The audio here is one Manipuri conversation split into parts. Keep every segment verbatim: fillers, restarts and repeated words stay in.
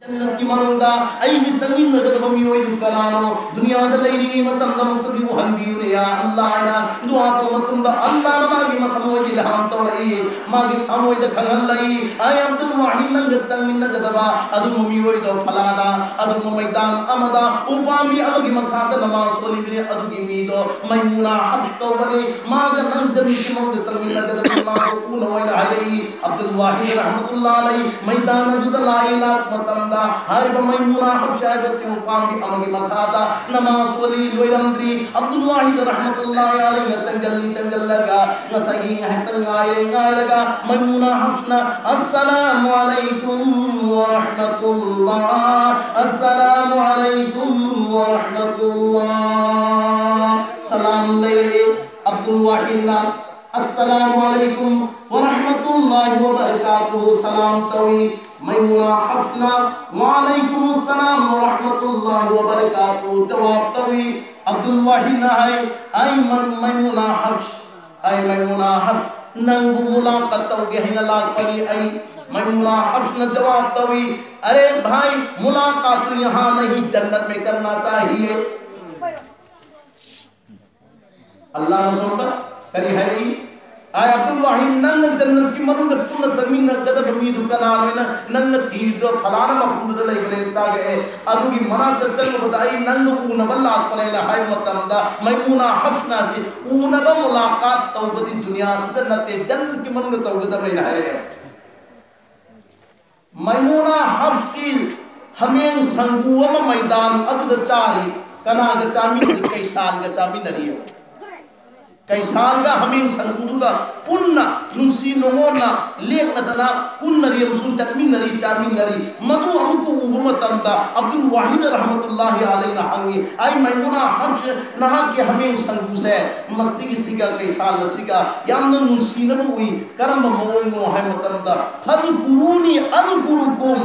ꯖꯟꯅꯠꯀꯤ ꯃꯅꯨꯡꯗ ꯑꯩꯒꯤ ꯆꯪꯃꯤꯟꯅꯒꯗꯕ ꯃꯤꯑꯣꯏꯗꯨ ꯀꯅꯥꯅꯣ? ꯗꯨꯅꯤꯌꯥꯗ ꯂꯩꯔꯤꯉꯩ ꯃꯇꯝꯗ ꯑꯃꯨꯛꯇꯗꯤ ꯎꯍꯟꯕꯤꯌꯨꯅꯦ, ꯌꯥ ꯑꯜꯂꯥ ꯍꯥꯏꯅ ꯗꯨꯋꯥ ꯇꯧꯕ ꯃꯇꯝꯗ, ꯑꯜꯂꯥꯅ ꯃꯥꯒꯤ ꯃꯊꯃꯣꯏꯁꯤꯗ ꯍꯥꯝ ꯇꯧꯔꯛꯏ, ꯃꯥꯒꯤ ꯊꯃꯣꯏꯗ ꯈꯪꯍꯜꯂꯛꯏ, ꯑꯩ ꯑꯕꯗꯨꯜ ꯋꯥꯍꯤꯗ ꯅꯪꯒ ꯆꯪꯃꯤꯟꯅꯒꯗꯕ ꯑꯗꯨꯒꯨꯝꯕ ꯃꯤꯑꯣꯏꯗꯣ ꯐꯂꯥꯅ ꯑꯗꯨꯒꯨꯝꯕ ꯃꯩꯗꯥꯟ ꯑꯃꯗ ꯎꯄꯥꯝꯕꯤ ꯑꯃꯒꯤ ꯃꯈꯥꯗ ꯅꯃꯥꯖ ꯁꯣꯜꯂꯤꯕꯅꯤ, ꯑꯗꯨꯒꯤ ꯃꯤꯗꯣ ꯃꯩꯃꯨꯅꯥ ꯍꯕꯁ ꯀꯧꯕꯅꯤ, ꯃꯥꯒ ꯅꯪ ꯖꯟꯅꯠꯀꯤ ꯃꯅꯨꯡꯗ ꯆꯪꯃꯤꯟꯅꯒꯗꯕꯅꯤ, ꯃꯥꯕꯨ ꯎꯅ ꯑꯣꯏꯅ ꯍꯥꯏꯔꯛꯏ꯫ ꯑꯕꯗꯨꯜ ꯋꯥꯍꯤꯗ ꯔꯍꯃꯇꯨꯜꯂꯥ ꯑꯂꯩ ꯃꯩꯗꯥꯟ ꯑꯗꯨꯗ ꯂꯥꯛꯏ, ꯂꯥꯛꯄ ꯃꯇꯝꯗ ꯍꯥꯏꯔꯤꯕ ꯃꯩꯃꯨꯅꯥ ꯍꯕꯁ ꯍꯥꯏꯕ ꯁꯤꯡ ꯄꯥꯝꯕꯤ ꯑꯃꯒꯤ ꯃꯈꯥꯗ ꯅꯃꯥꯖ ꯁꯣꯜꯂꯤ, ꯂꯣꯏꯔꯝꯗ꯭ꯔꯤ꯫ ꯑꯕꯗꯨꯜ ꯋꯥꯍꯤꯗ ꯔꯍꯃꯇꯨꯜꯂꯥꯍꯤ ꯑꯂꯩꯅ ꯆꯪꯖꯜꯂꯤ, ꯆꯪꯖꯜꯂꯒ ꯉꯁꯥꯏꯒꯤ ꯉꯥꯏꯍꯥꯛꯇꯪ ꯉꯥꯏꯔꯦ, ꯉꯥꯏꯔꯒ ꯃꯩꯃꯨꯅꯥ ꯍꯕꯁꯅ "ꯑꯁꯁꯂꯥꯃꯨ ꯑꯂꯩꯀꯨꯝ ꯋꯔꯍꯃꯇꯨꯜꯂꯥꯍ, ꯑꯁꯁꯂꯥꯃꯨ ꯑꯂꯩꯀꯨꯝ ꯋꯔꯍꯃꯇꯨꯜꯂꯥꯍ", ꯁꯂꯥꯝ ꯂꯩꯔꯛꯏ꯫ ꯑꯕꯗꯨꯜ ꯋꯥꯍꯤꯗꯅ "ꯑꯁꯁꯂꯥꯃꯨ ꯑꯂꯩꯀꯨꯝ ꯋꯔꯍꯃꯇꯨꯜꯂꯥꯍꯤ ꯋꯕꯔꯀꯥꯇꯨꯍꯨ", ꯁꯂꯥꯝ ꯇꯧꯏ꯫ ꯃꯩꯃꯨꯅꯥ ꯍꯕꯁꯅ "ꯋꯥꯂꯩꯀꯨꯝ ꯑꯁꯁꯂꯥꯝ ꯋꯔꯍꯃꯇꯨꯜꯂꯥꯍꯤ ꯋꯕꯔꯀꯥꯇꯨꯍꯨ" ꯖꯋꯥꯕ ꯇꯧꯏ꯫ ꯑꯕꯗꯨꯜ ꯋꯥꯍꯤꯗꯅ ꯍꯥꯏ, "ꯑꯩ ꯃꯩ-, ꯃꯩꯃꯨꯅꯥ ꯍꯕꯁ, ꯑꯩ ꯃꯩꯃꯨꯅꯥ ꯍꯕꯁ, ꯅꯪꯕꯨ ꯃꯨꯂꯥꯀꯥꯠ ꯇꯧꯒꯦ ꯍꯥꯏꯅ ꯂꯥꯛꯄꯅꯤ ꯑꯩ"꯫ ꯃꯩꯃꯨꯅꯥ ꯍꯕꯁꯅ ꯖꯋꯥꯕ ꯇꯧꯏ, "ꯑꯔꯦ ꯚꯥꯏ, ꯃꯨꯂꯥꯀꯥꯠ ꯇꯣ ꯌꯍꯥ ꯅꯍꯤ, ꯖꯟꯅꯠ ꯃꯦ ꯀꯔꯅꯥ ꯆꯥꯍꯤꯌꯦ"꯫ ꯑꯜꯂꯥꯅ ꯁꯣꯝꯗ ꯀꯔꯤ ꯍꯥꯏꯔꯛꯏ? "ꯑꯥꯏ ꯑꯕꯗꯨꯜ ꯋꯥꯍꯤꯗ, ꯅꯪꯅ ꯖꯟꯅꯠꯀꯤ ꯃꯅꯨꯡꯗ ꯄꯨꯟꯅ ꯆꯪꯃꯤꯟꯅꯒꯗꯕ ꯃꯤꯗꯨ ꯀꯅꯥꯅꯣ ꯍꯥꯏꯅ ꯅꯪꯅ ꯊꯤꯔꯤꯗꯣ? ꯐꯂꯥꯅ ꯃꯐꯝꯗꯨꯗ ꯂꯩꯕꯅꯦ ꯇꯥꯛꯑꯦ꯫ ꯑꯗꯨꯒꯤ ꯃꯅꯥꯛꯇ ꯆꯪꯉꯨꯕꯗ ꯑꯩ ꯅꯪꯒ ꯎꯅꯕ ꯂꯥꯛꯄꯅꯦꯅ" ꯍꯥꯏꯕ ꯃꯇꯝꯗ, ꯃꯩꯃꯨꯅꯥ ꯍꯕꯁꯅ ꯑꯁꯤ ꯎꯅꯕ ꯃꯨꯂꯥꯀꯥꯠ ꯇꯧꯕꯗꯤ ꯗꯨꯅꯤꯌꯥꯁꯤꯗ ꯅꯠꯇꯦ, ꯖꯟꯅꯠꯀꯤ ꯃꯅꯨꯡꯗ ꯇꯧꯒꯗꯕꯅꯦꯅ ꯍꯥꯏꯔꯛꯑꯦ꯫ ꯃꯩꯃꯨꯅꯥ ꯍꯕꯁꯇꯤ ꯍꯥꯃꯦꯡ ꯁꯪꯒꯨ ꯑꯃ ꯃꯩꯗꯥꯟ ꯑꯗꯨꯗ ꯆꯥꯔꯤ꯫ ꯀꯅꯥꯒ ꯆꯥꯃꯤꯟꯅꯔꯤ? ꯀꯩꯁꯥꯜꯒ ꯆꯥꯃꯤꯟꯅꯔꯤ꯫ ꯀꯩꯁꯥꯜꯒ ꯍꯥꯃꯦꯡ ꯁꯪꯒꯨꯗꯨꯒ ꯄꯨꯟꯅ ꯅꯨꯡꯁꯤ ꯅꯨꯡꯉꯣꯟꯅ ꯂꯦꯛꯅꯗꯅ ꯄꯨꯟꯅꯔꯤ ꯑꯃꯁꯨꯡ ꯆꯠꯃꯤꯟꯅꯔꯤ, ꯆꯥꯃꯤꯟꯅꯔꯤ꯫ ꯃꯗꯨ ꯑꯃꯨꯛꯀ ꯎꯕ ꯃꯇꯝꯗ ꯑꯕꯗꯨꯜ ꯋꯥꯍꯤꯗ ꯔꯍꯃꯇꯨꯜꯂꯥꯍꯤ ꯑꯂꯩꯅ ꯍꯪꯉꯤ, "ꯑꯩ ꯃꯩꯃꯨꯅꯥ ꯍꯕꯁ, ꯅꯍꯥꯛꯀꯤ ꯍꯥꯃꯦꯡ ꯁꯪꯒꯨꯁꯦ ꯃꯁꯤꯒꯤꯁꯤꯒ ꯀꯩꯁꯥꯜ ꯑꯁꯤꯒ ꯌꯥꯝꯅ ꯅꯨꯡꯁꯤꯅꯕ ꯎꯏ, ꯀꯔꯝꯕ ꯃꯑꯣꯡꯅꯣ?" ꯍꯥꯏꯕ ꯃꯇꯝꯗ, "ꯐꯖꯀꯨꯔꯨꯅꯤ ꯑꯖꯀꯨꯔꯨꯀꯨꯝ",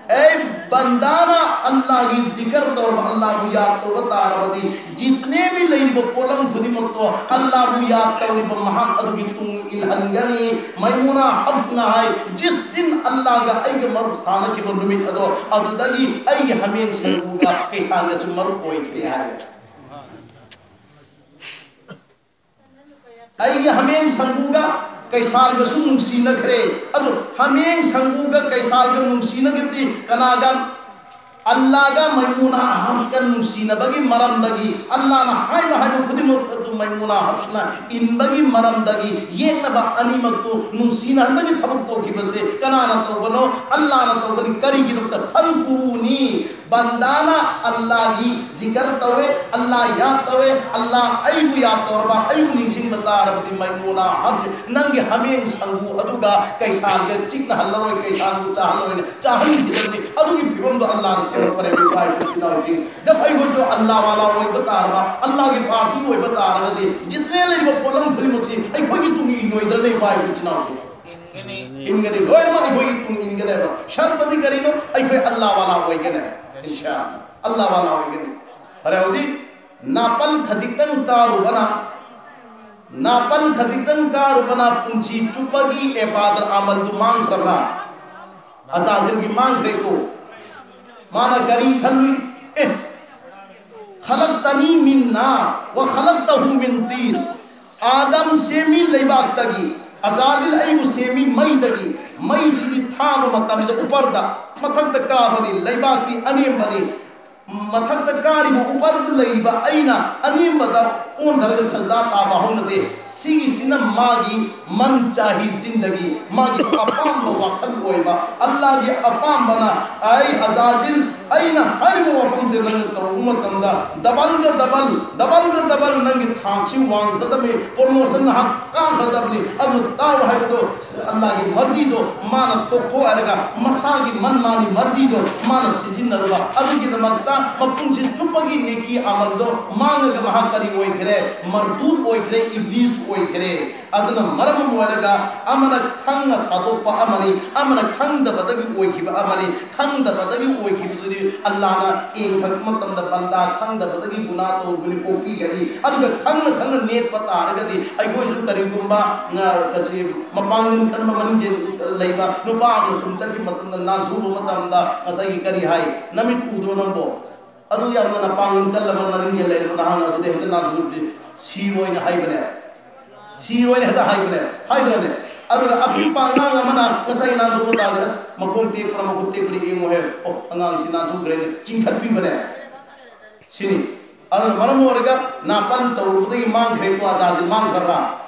ꯑꯦ ꯕꯟꯗꯥꯅ ꯑꯜꯂꯥꯍꯒꯤ ꯖꯤꯀꯔ ꯇꯧꯔꯕ, ꯑꯜꯂꯥꯍꯕꯨ ꯌꯥꯗ ꯇꯧꯕ ꯇꯥꯔꯕꯗꯤ, ꯖꯤꯇꯅꯦ ꯚꯤ ꯂꯩꯔꯤꯕ ꯄꯣꯠꯂꯝ ꯈꯨꯗꯤꯡꯃꯛꯇꯣ ꯑꯜꯂꯥꯍꯕꯨ ꯌꯥꯗ ꯇꯧꯔꯤꯕ ꯃꯍꯥꯛ ꯑꯗꯨꯒꯤ ꯇꯨꯡ ꯏꯜꯍꯟꯒꯅꯤ꯫ ꯃꯩꯃꯨꯅꯥ ꯍꯐꯁꯅ ꯍꯥꯏ, "ꯖꯤꯁ ꯗꯤꯟ ꯑꯜꯂꯥꯍꯒ ꯑꯩꯒ ꯃꯔꯨꯞ ꯁꯥꯟꯅꯈꯤꯕ ꯅꯨꯃꯤꯠ ꯑꯗꯣ, ꯑꯗꯨꯗꯒꯤ ꯑꯩꯒꯤ ꯍꯥꯃꯦꯡ ꯁꯟꯒꯨꯒ ꯀꯩꯁꯥꯜꯒꯁꯨ ꯃꯔꯨꯞ ꯑꯣꯏꯈ꯭ꯔꯦ" ꯍꯥꯏꯔꯦ꯫ ꯑꯩꯒꯤ ꯍꯥꯃꯦꯡ ꯁꯟꯒꯨꯒ ꯀꯩꯁꯥꯜꯒꯁꯨ ꯅꯨꯡꯁꯤꯅꯈ꯭ꯔꯦ꯫ ꯑꯗꯨ ꯍꯥꯃꯦꯡ ꯁꯟꯒꯨꯒ ꯀꯩꯁꯥꯜꯒ ꯅꯨꯡꯁꯤꯅꯈꯤꯕꯗꯤ ꯀꯅꯥꯒ? ꯑꯜꯂꯥꯍꯒ ꯃꯩꯃꯨꯅꯥ ꯍꯐꯁꯀ ꯅꯨꯡꯁꯤꯅꯕꯒꯤ ꯃꯔꯝꯗꯒꯤ, ꯑꯜꯂꯥꯍꯅ ꯍꯥꯏꯕ ꯍꯥꯏꯕ ꯈꯨꯗꯤꯡꯃꯛ ꯑꯗꯨ ꯃꯩꯃꯨꯅꯥ ꯍꯐꯁꯅ ꯏꯟꯕꯒꯤ ꯃꯔꯝꯗꯒꯤ, ꯌꯦꯛꯅꯕ ꯑꯅꯤꯃꯛꯇꯨ ꯅꯨꯡꯁꯤꯅꯍꯟꯕꯒꯤ ꯊꯕꯛ ꯇꯧꯈꯤꯕꯁꯦ ꯀꯅꯥꯅ ꯇꯧꯕꯅꯣ? ꯑꯜꯂꯥꯍꯅ ꯇꯧꯕꯅꯤ꯫ ꯀꯔꯤꯒꯤꯗꯃꯛꯇ? "ꯐꯜꯀꯨꯔꯨꯅꯤ", ꯕꯟꯗꯥꯅ ꯑꯜꯂꯥꯍꯒꯤ ꯖꯤꯀꯔ ꯇꯧꯋꯦ, ꯑꯜꯂꯥꯍ ꯌꯥꯗ ꯇꯧꯋꯦ, ꯑꯜꯂꯥꯍ ꯑꯩꯕꯨ ꯌꯥꯗ ꯇꯧꯔꯕ, ꯑꯩꯕꯨ ꯅꯤꯡꯁꯤꯡꯕ ꯇꯥꯔꯕꯗꯤ, ꯃꯩꯃꯨꯅꯥ ꯍꯐꯁ ꯅꯪꯒꯤ ꯍꯥꯃꯦꯡ ꯁꯟꯒꯨ ꯑꯗꯨꯒ ꯀꯩꯁꯥꯜꯒ ꯆꯤꯛꯅꯍꯜꯂꯔꯣꯏ, ꯀꯩꯁꯥꯜꯕꯨ ꯆꯥꯍꯜꯂꯔꯣꯏꯅ ꯆꯥꯍꯟꯈꯤꯗꯕꯅꯤ꯫ ꯑꯗꯨꯒꯤ ꯐꯤꯕꯝꯗꯣ ꯑꯜꯂꯥꯍꯅ ꯁꯦꯝꯃꯛꯄꯅꯦ꯫ ꯏꯄꯥ ꯏꯄꯨ ꯏꯆꯤꯟ ꯏꯅꯥꯎꯁꯤꯡ, ꯖꯕ ꯑꯩꯈꯣꯏꯁꯨ ꯑꯜꯂꯥꯍ ꯋꯥꯂꯥ ꯑꯣꯏꯕ ꯇꯥꯔꯕ, ꯑꯜꯂꯥꯍꯒꯤ ꯄꯥꯔꯇꯤ ꯑꯣꯏꯕ ꯇꯥꯔꯒꯗꯤ, ꯖꯤꯇꯅꯦ ꯂꯩꯔꯤꯕ ꯄꯣꯠꯂꯝ ꯈꯨꯗꯤꯡꯃꯛꯁꯤ ꯑꯩꯈꯣꯏꯒꯤ ꯇꯨꯡ ꯏꯜꯂꯣꯏꯗ꯭ꯔꯅꯦ, ꯏꯄꯥ ꯏꯄꯨ ꯏꯆꯤꯟ ꯏꯅꯥꯎꯁꯤꯡ? ꯏꯟꯒꯅꯤ꯫ ꯂꯣꯏꯅꯃꯛ ꯑꯩꯈꯣꯏꯒꯤ ꯇꯨꯡ ꯏꯟꯒꯅꯦꯕ꯫ ꯁꯔꯇꯗꯤ ꯀꯔꯤꯅꯣ? ꯑꯩꯈꯣꯏ ꯑꯜꯂꯥꯍ ꯋꯥꯂꯥ ꯑꯣꯏꯒꯅꯦ꯫ ꯏꯟꯁꯥ ꯑꯜꯂꯥꯍ꯫ ꯑꯜꯂꯥꯍ ꯋꯥꯂꯥ ꯑꯣꯏꯒꯅꯤ꯫ ꯐꯔꯦ, ꯍꯧꯖꯤꯛ ꯅꯥꯄꯜ ꯈꯖꯤꯛꯇꯪ ꯀꯥꯔꯨꯕꯅ, ꯅꯥꯄꯜ ꯈꯖꯤꯛꯇꯪ ꯀꯥꯔꯨꯕꯅ ꯄꯨꯟꯁꯤ ꯆꯨꯞꯄꯒꯤ ꯑꯦꯕꯥꯗꯠ ꯑꯃꯜꯗꯨ ꯃꯥꯡꯈ꯭ꯔꯕ꯭ꯔꯥ? ꯑꯖꯥꯖꯤꯜꯒꯤ ꯃꯥꯡꯈ꯭ꯔꯦꯀꯣ꯫ ꯃꯥꯅ ꯀꯔꯤ ꯈꯜꯂꯨꯏ? ꯑꯦ, "ꯈꯂꯛꯇꯅꯤ ꯃꯤꯟ ꯅꯥꯔ ꯋ ꯈꯂꯛꯇꯍꯨ ꯃꯤꯟ ꯇꯤꯟ", ꯑꯥꯗꯝ ꯁꯦꯝꯃꯤ ꯂꯩꯕꯥꯛꯇꯒꯤ, ꯑꯖꯥꯖꯤꯜ ꯑꯩꯕꯨ ꯁꯦꯝꯃꯤ ꯃꯩꯗꯒꯤ, ꯃꯩꯁꯤꯗꯤ ꯊꯥꯕ ꯃꯇꯝꯗ ꯎꯄꯔꯗ, ꯃꯊꯛꯇ ꯀꯥꯕꯅꯤ, ꯂꯩꯕꯥꯛꯇꯤ ꯑꯅꯦꯝꯕꯅꯤ, ꯃꯊꯛꯇ ꯀꯥꯔꯤꯕ ꯎꯄꯔꯗ ꯂꯩꯔꯤꯕ ꯑꯩꯅ ꯑꯅꯦꯝꯕꯗ ꯑꯣꯟꯊꯔꯒ ꯁꯖꯗꯥ ꯇꯥꯕ ꯍꯧꯅꯗꯦ꯫ ꯁꯤꯒꯤꯁꯤꯅ ꯃꯥꯒꯤ ꯃꯟ ꯆꯥꯍꯤ ꯖꯤꯟꯗꯒꯤ, ꯃꯥꯒꯤ ꯑꯄꯥꯝꯕ ꯋꯥꯈꯜ ꯑꯣꯏꯕ, ꯑꯜꯂꯥꯍꯒꯤ ꯑꯄꯥꯝꯕꯅ, "ꯑꯩ ꯑꯖꯥꯖꯤꯜ, ꯑꯩꯅ ꯍꯥꯏꯔꯤꯕ ꯋꯥꯐꯝꯁꯦ ꯅꯪꯅ ꯇꯧꯔꯨꯕ ꯃꯇꯝꯗ ꯗꯕꯜꯗ ꯗꯕꯜ, ꯗꯕꯜꯗ ꯗꯕꯜ ꯅꯪꯒꯤ ꯊꯥꯛꯁꯤ ꯋꯥꯡꯈ꯭ꯔꯗꯕꯅꯤ, ꯄ꯭ꯔꯣꯃꯣꯁꯟ ꯅꯍꯥꯛ ꯀꯥꯈ꯭ꯔꯗꯕꯅꯤ, ꯑꯗꯨ ꯇꯥꯎ" ꯍꯥꯏꯕꯗꯣ ꯑꯜꯂꯥꯍꯒꯤ ꯃꯔꯖꯤꯗꯣ ꯃꯥꯅ ꯇꯣꯛꯊꯣꯛ ꯍꯥꯏꯔꯒ ꯃꯁꯥꯒꯤ ꯃꯟ ꯃꯥꯒꯤ ꯃꯔꯖꯤꯗꯣ ꯃꯥꯅ ꯁꯤꯖꯤꯟꯅꯔꯨꯕ꯫ ꯑꯗꯨꯒꯤꯗꯃꯛꯇ ꯃꯄꯨꯟꯁꯤ ꯆꯨꯞꯄꯒꯤ ꯅꯦꯀꯤ ꯑꯃꯜꯗꯣ ꯃꯥꯡꯉꯒ ꯃꯍꯥꯛ ꯀꯔꯤ ꯑꯣꯏꯈ꯭ꯔꯦ? ꯃꯔꯗꯨꯗ ꯑꯣꯏꯈ꯭ꯔꯦ, ꯏꯕ꯭ꯂꯤꯁ ꯑꯣꯏꯈ꯭ꯔꯦ꯫ ꯑꯗꯨꯅ ꯃꯔꯝ ꯑꯃ ꯑꯣꯏꯔꯒ ꯑꯃꯅ ꯈꯪꯅ ꯊꯥꯗꯣꯛꯄ ꯑꯃꯅꯤ, ꯑꯃꯅ ꯈꯪꯗꯕꯗꯒꯤ ꯑꯣꯏꯈꯤꯕ ꯑꯃꯅꯤ꯫ ꯈꯪꯗꯕꯗꯒꯤ ꯑꯣꯏꯈꯤꯕꯗꯨꯗꯤ ꯑꯜꯂꯥꯅ ꯌꯦꯡꯊꯔꯛꯄ ꯃꯇꯝꯗ ꯕꯟꯗꯥ ꯈꯪꯗꯕꯗꯒꯤ ꯒꯨꯅꯥ ꯇꯧꯔꯨꯕꯅꯤ ꯀꯣꯛꯄꯤꯒꯅꯤ꯫ ꯑꯗꯨꯒ ꯈꯪꯅ ꯈꯪꯅ ꯅꯦꯠꯄ ꯇꯥꯔꯒꯗꯤ ꯑꯩꯈꯣꯏꯁꯨ ꯀꯔꯤꯒꯨꯝꯕ ꯉ-, ꯀꯁꯤ ꯃꯄꯥꯡꯒꯜ ꯀꯟꯕ ꯃꯅꯨꯡꯗ ꯂꯩꯕ ꯅꯨꯄꯥ ꯑꯃꯅ ꯁꯨꯝ ꯆꯠꯈꯤꯕ ꯃꯇꯝꯗ ꯅꯥꯟꯊꯨꯕ ꯃꯇꯝꯗ ꯉꯁꯥꯏꯒꯤ ꯀꯔꯤ ꯍꯥꯏ? "ꯅꯃꯤꯠ ꯎꯗ꯭ꯔꯣ ꯅꯪꯕꯣ?" ꯑꯗꯨ ꯌꯥꯝꯅ ꯅꯄꯥꯡꯒꯜ ꯀꯜꯂꯕ ꯃꯅꯤꯡꯗ ꯂꯩꯔꯕ ꯅꯍꯥꯛꯅ ꯑꯗꯨꯗ ꯍꯦꯛꯇ ꯅꯥꯟꯊꯨꯔꯗꯤ ꯁꯤꯔꯣꯏꯅ ꯍꯥꯏꯕꯅꯦ꯫ ꯁꯤꯔꯣꯏꯅ ꯍꯦꯛꯇ ꯍꯥꯏꯕꯅꯦ꯫ ꯍꯥꯏꯗ꯭ꯔꯅꯦ? ꯑꯗꯨꯒ ꯑꯄꯤꯛꯄ ꯑꯉꯥꯡ ꯑꯃꯅ ꯉꯁꯥꯏ ꯅꯥꯟꯊꯨꯕ ꯇꯥꯔꯗꯤ, "ꯑꯁ, ꯃꯈꯣꯡ ꯇꯦꯛꯄ꯭ꯔꯥ, ꯃꯈꯨꯠ ꯇꯦꯛꯄ꯭ꯔꯥ ꯌꯦꯡꯉꯨꯍꯦ꯫ ꯑꯣ, ꯑꯉꯥꯡꯁꯤ ꯅꯥꯟꯊꯨꯈ꯭ꯔꯦꯅꯦ", ꯆꯤꯡꯈꯠꯄꯤꯕꯅꯦ꯫ ꯁꯤꯅꯤ꯫ ꯑꯗꯨꯅ ꯃꯔꯝ ꯑꯣꯏꯔꯒ ꯅꯥꯄꯟ ꯇꯧꯔꯨꯕꯗꯒꯤ ꯃꯥꯡꯈ꯭ꯔꯦꯀꯣ, ꯑꯖꯥꯖꯤꯜ ꯃꯥꯡꯈ꯭ꯔꯕ꯭ꯔꯥ?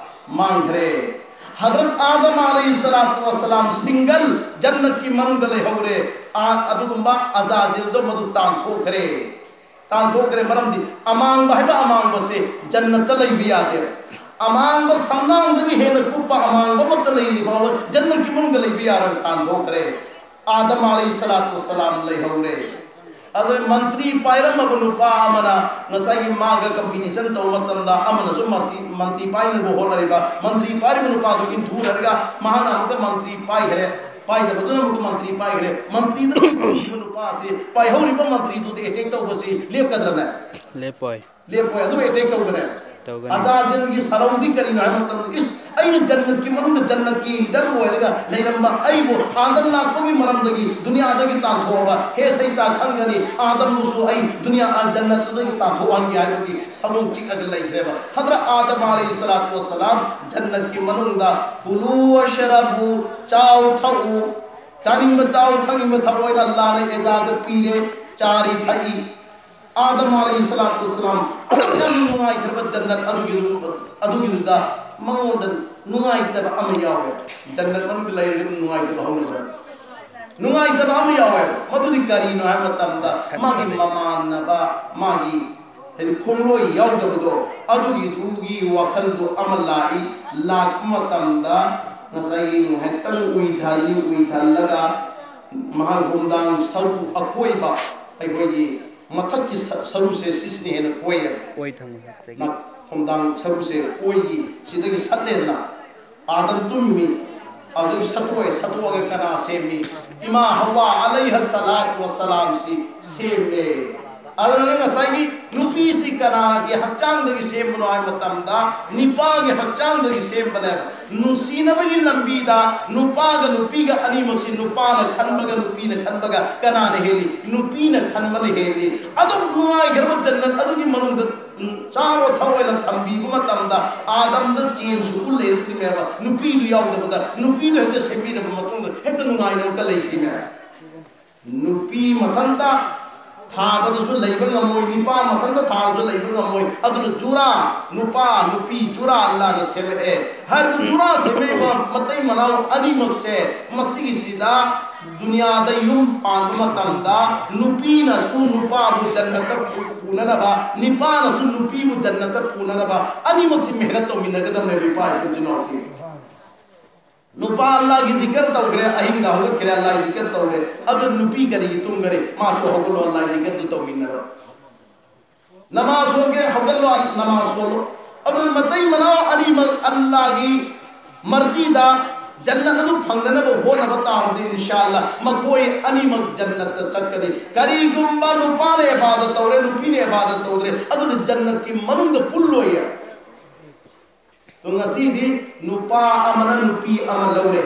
ꯃꯥꯡꯈ꯭ꯔꯦ꯫ ꯍꯗ꯭ꯔꯠ ꯑꯥꯗꯝ ꯑꯂꯩꯍꯤ ꯁꯂꯥꯇꯨ ꯋꯁꯁꯂꯥꯝ ꯁꯤꯡꯒꯜ ꯖꯟꯅꯠꯀꯤ ꯃꯅꯨꯡꯗ ꯂꯩꯍꯧꯔꯦ꯫ ꯑ-, ꯑꯗꯨꯒꯨꯝꯕ ꯑꯖꯥꯖꯤꯜꯗꯣ ꯃꯗꯨ ꯇꯥꯟꯊꯣꯛꯈ꯭ꯔꯦ꯫ ꯇꯥꯟꯊꯣꯛꯈ꯭ꯔꯦ꯫ ꯃꯔꯝꯗꯤ ꯑꯃꯥꯡꯕ ꯍꯥꯏꯕ ꯑꯃꯥꯡꯕꯁꯦ ꯖꯟꯅꯠꯇ ꯂꯩꯕ ꯌꯥꯗꯦ꯫ ꯑꯃꯥꯡꯕ ꯁꯝꯅꯥꯡꯗꯒꯤ ꯍꯦꯟꯅ ꯀꯨꯞꯄ ꯑꯃꯥꯡꯕ ꯑꯃꯠꯇ ꯂꯩꯔꯤ ꯐꯥꯎꯕ ꯖꯟꯅꯠꯀꯤ ꯃꯅꯨꯡꯗ ꯂꯩꯕ ꯌꯥꯔꯣꯏ꯫ ꯇꯥꯟꯊꯣꯛꯈ꯭ꯔꯦ꯫ ꯑꯥꯗꯝ ꯑꯂꯩꯍꯤ ꯁꯂꯥꯇꯨ ꯋꯁꯁꯂꯥꯝ ꯂꯩꯍꯧꯔꯦ꯫ ꯑꯗꯨ ꯃꯟꯇ꯭ꯔꯤ ꯄꯥꯏꯔꯝꯃꯕ ꯅꯨꯄꯥ ꯑꯃꯅ ꯉꯁꯥꯏꯒꯤ ꯃꯥꯒ ꯀꯝꯄꯤꯇꯤꯁꯟ ꯇꯧꯕ ꯃꯇꯝꯗ ꯑꯃꯅꯁꯨ ꯃꯟꯇ꯭ꯔꯤ, ꯃꯟꯇ꯭ꯔꯤ ꯄꯥꯏꯅꯕ ꯍꯣꯠꯅꯔꯤꯕ, ꯃꯟꯇ꯭ꯔꯤ ꯄꯥꯏꯔꯤꯕ ꯅꯨꯄꯥꯗꯨ ꯏꯟꯊꯨꯅꯔꯒ ꯃꯍꯥꯛꯅ ꯑꯃꯨꯛꯀ ꯃꯟꯇ꯭ꯔꯤ ꯄꯥꯏꯈ꯭ꯔꯦ, ꯄꯥꯏꯗꯕꯗꯨꯅ ꯑꯃꯨꯛꯀ ꯃꯟꯇ꯭ꯔꯤ ꯄꯥꯏꯈ꯭ꯔꯦ꯫ ꯃꯟꯇ꯭ꯔꯤꯗ ꯏꯟꯊꯨꯈꯤꯕ ꯅꯨꯄꯥ ꯑꯁꯤ ꯄꯥꯏꯍꯧꯔꯤꯕ ꯃꯟꯇ꯭ꯔꯤꯗꯨꯗ ꯑꯦꯇꯦꯛ ꯇꯧꯕꯁꯤ ꯂꯦꯞꯀꯗ꯭ꯔꯅꯦ? ꯂꯦꯞꯄꯣꯏ꯫ ꯂꯦꯞꯄꯣꯏ, ꯑꯗꯨ ꯑꯦꯇꯦꯛ ꯇꯧꯒꯅꯦ꯫ ꯇꯧꯒꯅꯤ꯫ ꯑꯖꯥꯖꯤꯜꯒꯤ ꯁꯔꯧꯗꯤ ꯀꯔꯤꯅꯣ ꯍꯥꯏꯕ ꯃꯇꯝꯗ, ꯏꯁ, ꯑꯩꯅ ꯖꯟꯅꯠꯀꯤ ꯃꯅꯨꯡꯗ ꯖꯟꯅꯠꯀꯤ ꯂꯤꯗꯔ ꯑꯣꯏꯔꯒ ꯂꯩꯔꯝꯕ ꯑꯩꯕꯨ ꯑꯥꯗꯝ ꯂꯥꯛꯄꯒꯤ ꯃꯔꯝꯗꯒꯤ ꯗꯨꯅꯤꯌꯥꯗꯒꯤ ꯇꯥꯟꯊꯣꯛꯑꯕ, ꯍꯦ ꯁꯩꯇꯥꯟ, ꯈꯪꯒꯅꯤ, ꯑꯥꯗꯝꯕꯨꯁꯨ ꯑꯩ ꯗꯨꯅꯤꯌꯥ, ꯑ, ꯖꯟꯅꯠꯇꯨꯗꯒꯤ ꯇꯥꯟꯊꯣꯛꯍꯟꯒꯦ ꯍꯥꯏꯕꯒꯤ ꯁꯔꯧ ꯆꯤꯛꯑꯒ ꯂꯩꯈ꯭ꯔꯦꯕ꯫ ꯍꯗ꯭ꯔꯠ ꯑꯥꯗꯝ ꯑꯂꯩꯍꯤ ꯁꯂꯥꯇꯨ ꯋꯁꯁꯂꯥꯝ ꯖꯟꯅꯠꯀꯤ ꯃꯅꯨꯡꯗ "ꯀꯨꯂꯨ ꯋꯁꯔꯕꯨ", ꯆꯥꯎ ꯊꯛꯎ, ꯆꯥꯅꯤꯡꯕ ꯆꯥꯎ, ꯊꯛꯅꯤꯡꯕ ꯊꯛꯑꯣ ꯍꯥꯏꯅ ꯑꯜꯂꯥꯍꯅ ꯏꯖꯥꯖꯠ ꯄꯤꯔꯦ, ꯆꯥꯔꯤ ꯊꯛꯏ꯫ ꯑꯥꯗꯝ ꯑꯂꯩꯍꯤ ꯁꯂꯥꯇꯨ ꯋꯁꯁꯂꯥꯝ ꯌꯥꯝ ꯅꯨꯡꯉꯥꯏꯈ꯭ꯔꯕ ꯖꯟꯅꯠ ꯑꯗꯨꯒꯤ, ꯑꯗꯨꯒꯤꯗꯨꯗ ꯃꯉꯣꯟꯗ ꯅꯨꯡꯉꯥꯏꯇꯕ ꯑꯃ ꯌꯥꯎꯋꯦ꯫ ꯖꯟꯅꯠ ꯃꯅꯨꯡꯗ ꯂꯩꯔꯒ ꯅꯨꯡꯉꯥꯏꯇꯕ ꯍꯧꯅꯕ꯫ ꯅꯨꯡꯉꯥꯏꯇꯕ ꯑꯃ ꯌꯥꯎꯋꯦ꯫ ꯃꯗꯨꯗꯤ ꯀꯔꯤꯅꯣ ꯍꯥꯏꯕ ꯃꯇꯝꯗ ꯃꯥꯒꯤ ꯃꯃꯥꯟꯅꯕ, ꯃꯥꯒꯤ ꯍꯥꯏꯗꯤ ꯈꯣꯡꯂꯣꯏ ꯌꯥꯎꯗꯕꯗꯣ, ꯑꯗꯨꯒꯤꯗꯨꯒꯤ ꯋꯥꯈꯜꯗꯣ ꯑꯃ ꯂꯥꯛꯏ꯫ ꯂꯥꯛꯄ ꯃꯇꯝꯗ ꯉꯁꯥꯏꯒꯤ ꯉꯥꯏꯍꯥꯛꯇꯪ ꯎꯏꯊꯍꯜꯂꯤ, ꯎꯏꯊꯍꯜꯂꯒ ꯃꯍꯥꯛ ꯅꯨꯡꯗꯥꯡ ꯁꯔꯨꯛ ꯑꯀꯣꯏꯕ ꯑꯩꯈꯣꯏꯒꯤ ꯃꯊꯛꯀꯤ ꯁ- ꯁꯔꯨꯁꯦ ꯁꯤꯁꯤꯅ ꯍꯦꯟꯅ ꯀꯣꯏꯌꯦ꯫ ꯑꯣꯏ ꯊꯪꯕ ꯃꯊꯛꯇꯒꯤ꯫ ꯅ- ꯈꯣꯡꯗꯥꯡ ꯁꯔꯨꯁꯦ ꯑꯣꯏꯒꯤ ꯁꯤꯗꯒꯤ ꯁꯠꯂꯦꯗꯅ꯫ ꯑꯥꯗꯝ ꯇꯨꯝꯃꯤ, ꯑꯗꯨꯗꯒꯤ ꯁꯠꯇꯣꯛꯑꯦ, ꯁꯠꯇꯣꯛꯑꯒ ꯀꯅꯥ ꯁꯦꯝꯃꯤ? ꯏꯃꯥ ꯍꯋꯥ ꯑꯂꯩꯍ ꯁꯂꯥꯇꯨ ꯋꯁꯁꯂꯥꯝꯁꯤ ꯁꯦꯝꯃꯦ꯫ ꯑꯗꯨꯅ ꯉꯁꯥꯏꯒꯤ ꯅꯨꯄꯤꯁꯤ ꯀꯅꯥꯒꯤ ꯍꯛꯆꯥꯡꯗꯒꯤ ꯁꯦꯝꯕꯅꯣ ꯍꯥꯏꯕ ꯃꯇꯝꯗ, ꯅꯤꯄꯥꯒꯤ ꯍꯛꯆꯥꯡꯗꯒꯤ ꯁꯦꯝꯕꯅꯦ꯫ ꯅꯨꯡꯁꯤꯅꯕꯒꯤ ꯂꯝꯕꯤꯗ ꯅꯨꯄꯥꯒ ꯅꯨꯄꯤꯒ ꯑꯅꯤꯃꯛꯁꯤ ꯅꯨꯄꯥꯅ ꯈꯟꯕꯒ ꯅꯨꯄꯤꯅ ꯈꯟꯕꯒ ꯀꯅꯥꯅ ꯍꯦꯜꯂꯤ? ꯅꯨꯄꯤꯅ ꯈꯟꯕꯅ ꯍꯦꯜꯂꯤ꯫ ꯑꯗꯨꯛ ꯅꯨꯡꯉꯥꯏꯈ꯭ꯔꯕ ꯖꯟꯅꯠ ꯑꯗꯨꯒꯤ ꯃꯅꯨꯡꯗ, ꯎꯝ, ꯆꯥꯔꯣ ꯊꯛꯑꯣꯅ ꯊꯝꯕꯤꯕ ꯃꯇꯝꯗ ꯑꯥꯗꯝꯗ ꯆꯦꯟꯁꯨ ꯎ ꯂꯩꯔꯛꯇ꯭ꯔꯤꯃꯦꯕ꯫ ꯅꯨꯄꯤꯗꯨ ꯌꯥꯎꯗꯕꯗ, ꯅꯨꯄꯤꯗꯨ ꯍꯦꯛꯇ ꯁꯦꯝꯕꯤꯔꯕ ꯃꯇꯨꯡꯗ ꯍꯦꯛꯇ ꯅꯨꯡꯉꯥꯏꯅ ꯑꯃꯨꯛꯀ ꯂꯩꯈꯤꯃꯦꯕ꯫ ꯅꯨꯄꯤ ꯃꯊꯟꯇ ꯊꯥꯕꯗꯁꯨ ꯂꯩꯕ ꯉꯝꯃꯣꯏ, ꯅꯨꯄꯥ ꯃꯊꯟꯇ ꯊꯥꯕꯁꯨ ꯂꯩꯕ ꯉꯝꯃꯣꯏ꯫ ꯑꯗꯨꯅ ꯖꯨꯔꯥ, ꯅꯨꯄꯥ ꯅꯨꯄꯤ ꯖꯨꯔꯥ ꯑꯜꯂꯥꯅ ꯁꯦꯝꯃꯛꯑꯦ꯫ ꯍꯥꯏꯔꯤꯕ ꯖꯨꯔꯥ ꯁꯦꯝꯃꯛꯏꯕ ꯃꯇꯩ ꯃꯅꯥꯎ ꯑꯅꯤꯃꯛꯁꯦ ꯃꯁꯤꯒꯤꯁꯤꯗ ꯗꯨꯅꯤꯌꯥꯗ ꯌꯨꯝ ꯄꯥꯟꯕ ꯃꯇꯝꯗ ꯅꯨꯄꯤꯅꯁꯨ ꯅꯨꯄꯥꯕꯨ ꯖꯟꯅꯠꯇ ꯄꯨꯅꯅꯕ, ꯅꯨꯄꯥꯅꯁꯨ ꯅꯨꯄꯤꯕꯨ ꯖꯟꯅꯠꯇ ꯄꯨꯅꯅꯕ ꯑꯅꯤꯃꯛꯁꯤ ꯃꯦꯍꯅꯠ ꯇꯧꯃꯤꯟꯅꯒꯗꯕꯅꯦꯕ, ꯏꯄꯥ ꯏꯄꯨ ꯏꯆꯤꯟ ꯏꯅꯥꯎꯁꯤꯡ꯫ ꯅꯨꯄꯥ ꯑꯜꯂꯥꯒꯤ ꯗꯤꯀꯔ ꯇꯧꯈ꯭ꯔꯦ, ꯑꯍꯤꯡꯗ ꯍꯧꯒꯠꯈ꯭ꯔꯦ, ꯑꯜꯂꯥꯒꯤ ꯗꯤꯀꯔ ꯇꯧꯔꯦ꯫ ꯑꯗꯨ ꯅꯨꯄꯤ ꯀꯔꯤꯒꯤ ꯇꯨꯝꯈ꯭ꯔꯦ? ꯃꯥꯁꯨ ꯍꯧꯒꯠꯂꯣ, ꯑꯜꯂꯥꯒꯤ ꯗꯤꯀꯔꯗꯨ ꯇꯧꯃꯤꯟꯅꯔꯣ꯫ ꯅꯃꯥꯖ ꯁꯣꯟꯒꯦ, ꯍꯧꯒꯠꯂꯣ, ꯅꯃꯥꯖ ꯁꯣꯜꯂꯣ꯫ ꯑꯗꯨ ꯃꯇꯩ ꯃꯅꯥꯎ ꯑꯅꯤꯃꯛ ꯑꯜꯂꯥꯒꯤ ꯃꯔꯖꯤꯗ ꯖꯟꯅꯠ ꯑꯗꯨ ꯐꯪꯅꯅꯕ ꯍꯣꯠꯅꯕ ꯇꯥꯔꯗꯤ, ꯏꯟꯁꯥ ꯑꯜꯂꯥ, ꯃꯈꯣꯏ ꯑꯅꯤꯃꯛ ꯖꯟꯅꯠꯇ ꯆꯠꯀꯅꯤ꯫ ꯀꯔꯤꯒꯨꯝꯕ ꯅꯨꯄꯥꯅ ꯏꯕꯥꯗꯠ ꯇꯧꯔꯦ, ꯅꯨꯄꯤꯅ ꯏꯕꯥꯗꯠ ꯇꯧꯗ꯭ꯔꯦ, ꯑꯗꯨꯗꯤ ꯖꯟꯅꯠꯀꯤ ꯃꯅꯨꯡꯗ ꯄꯨꯜꯂꯣꯏꯌꯦ꯫ ꯑꯗꯣ ꯉꯁꯤꯗꯤ ꯅꯨꯄꯥ ꯑꯃꯅ ꯅꯨꯄꯤ ꯑꯃ ꯂꯧꯔꯦ,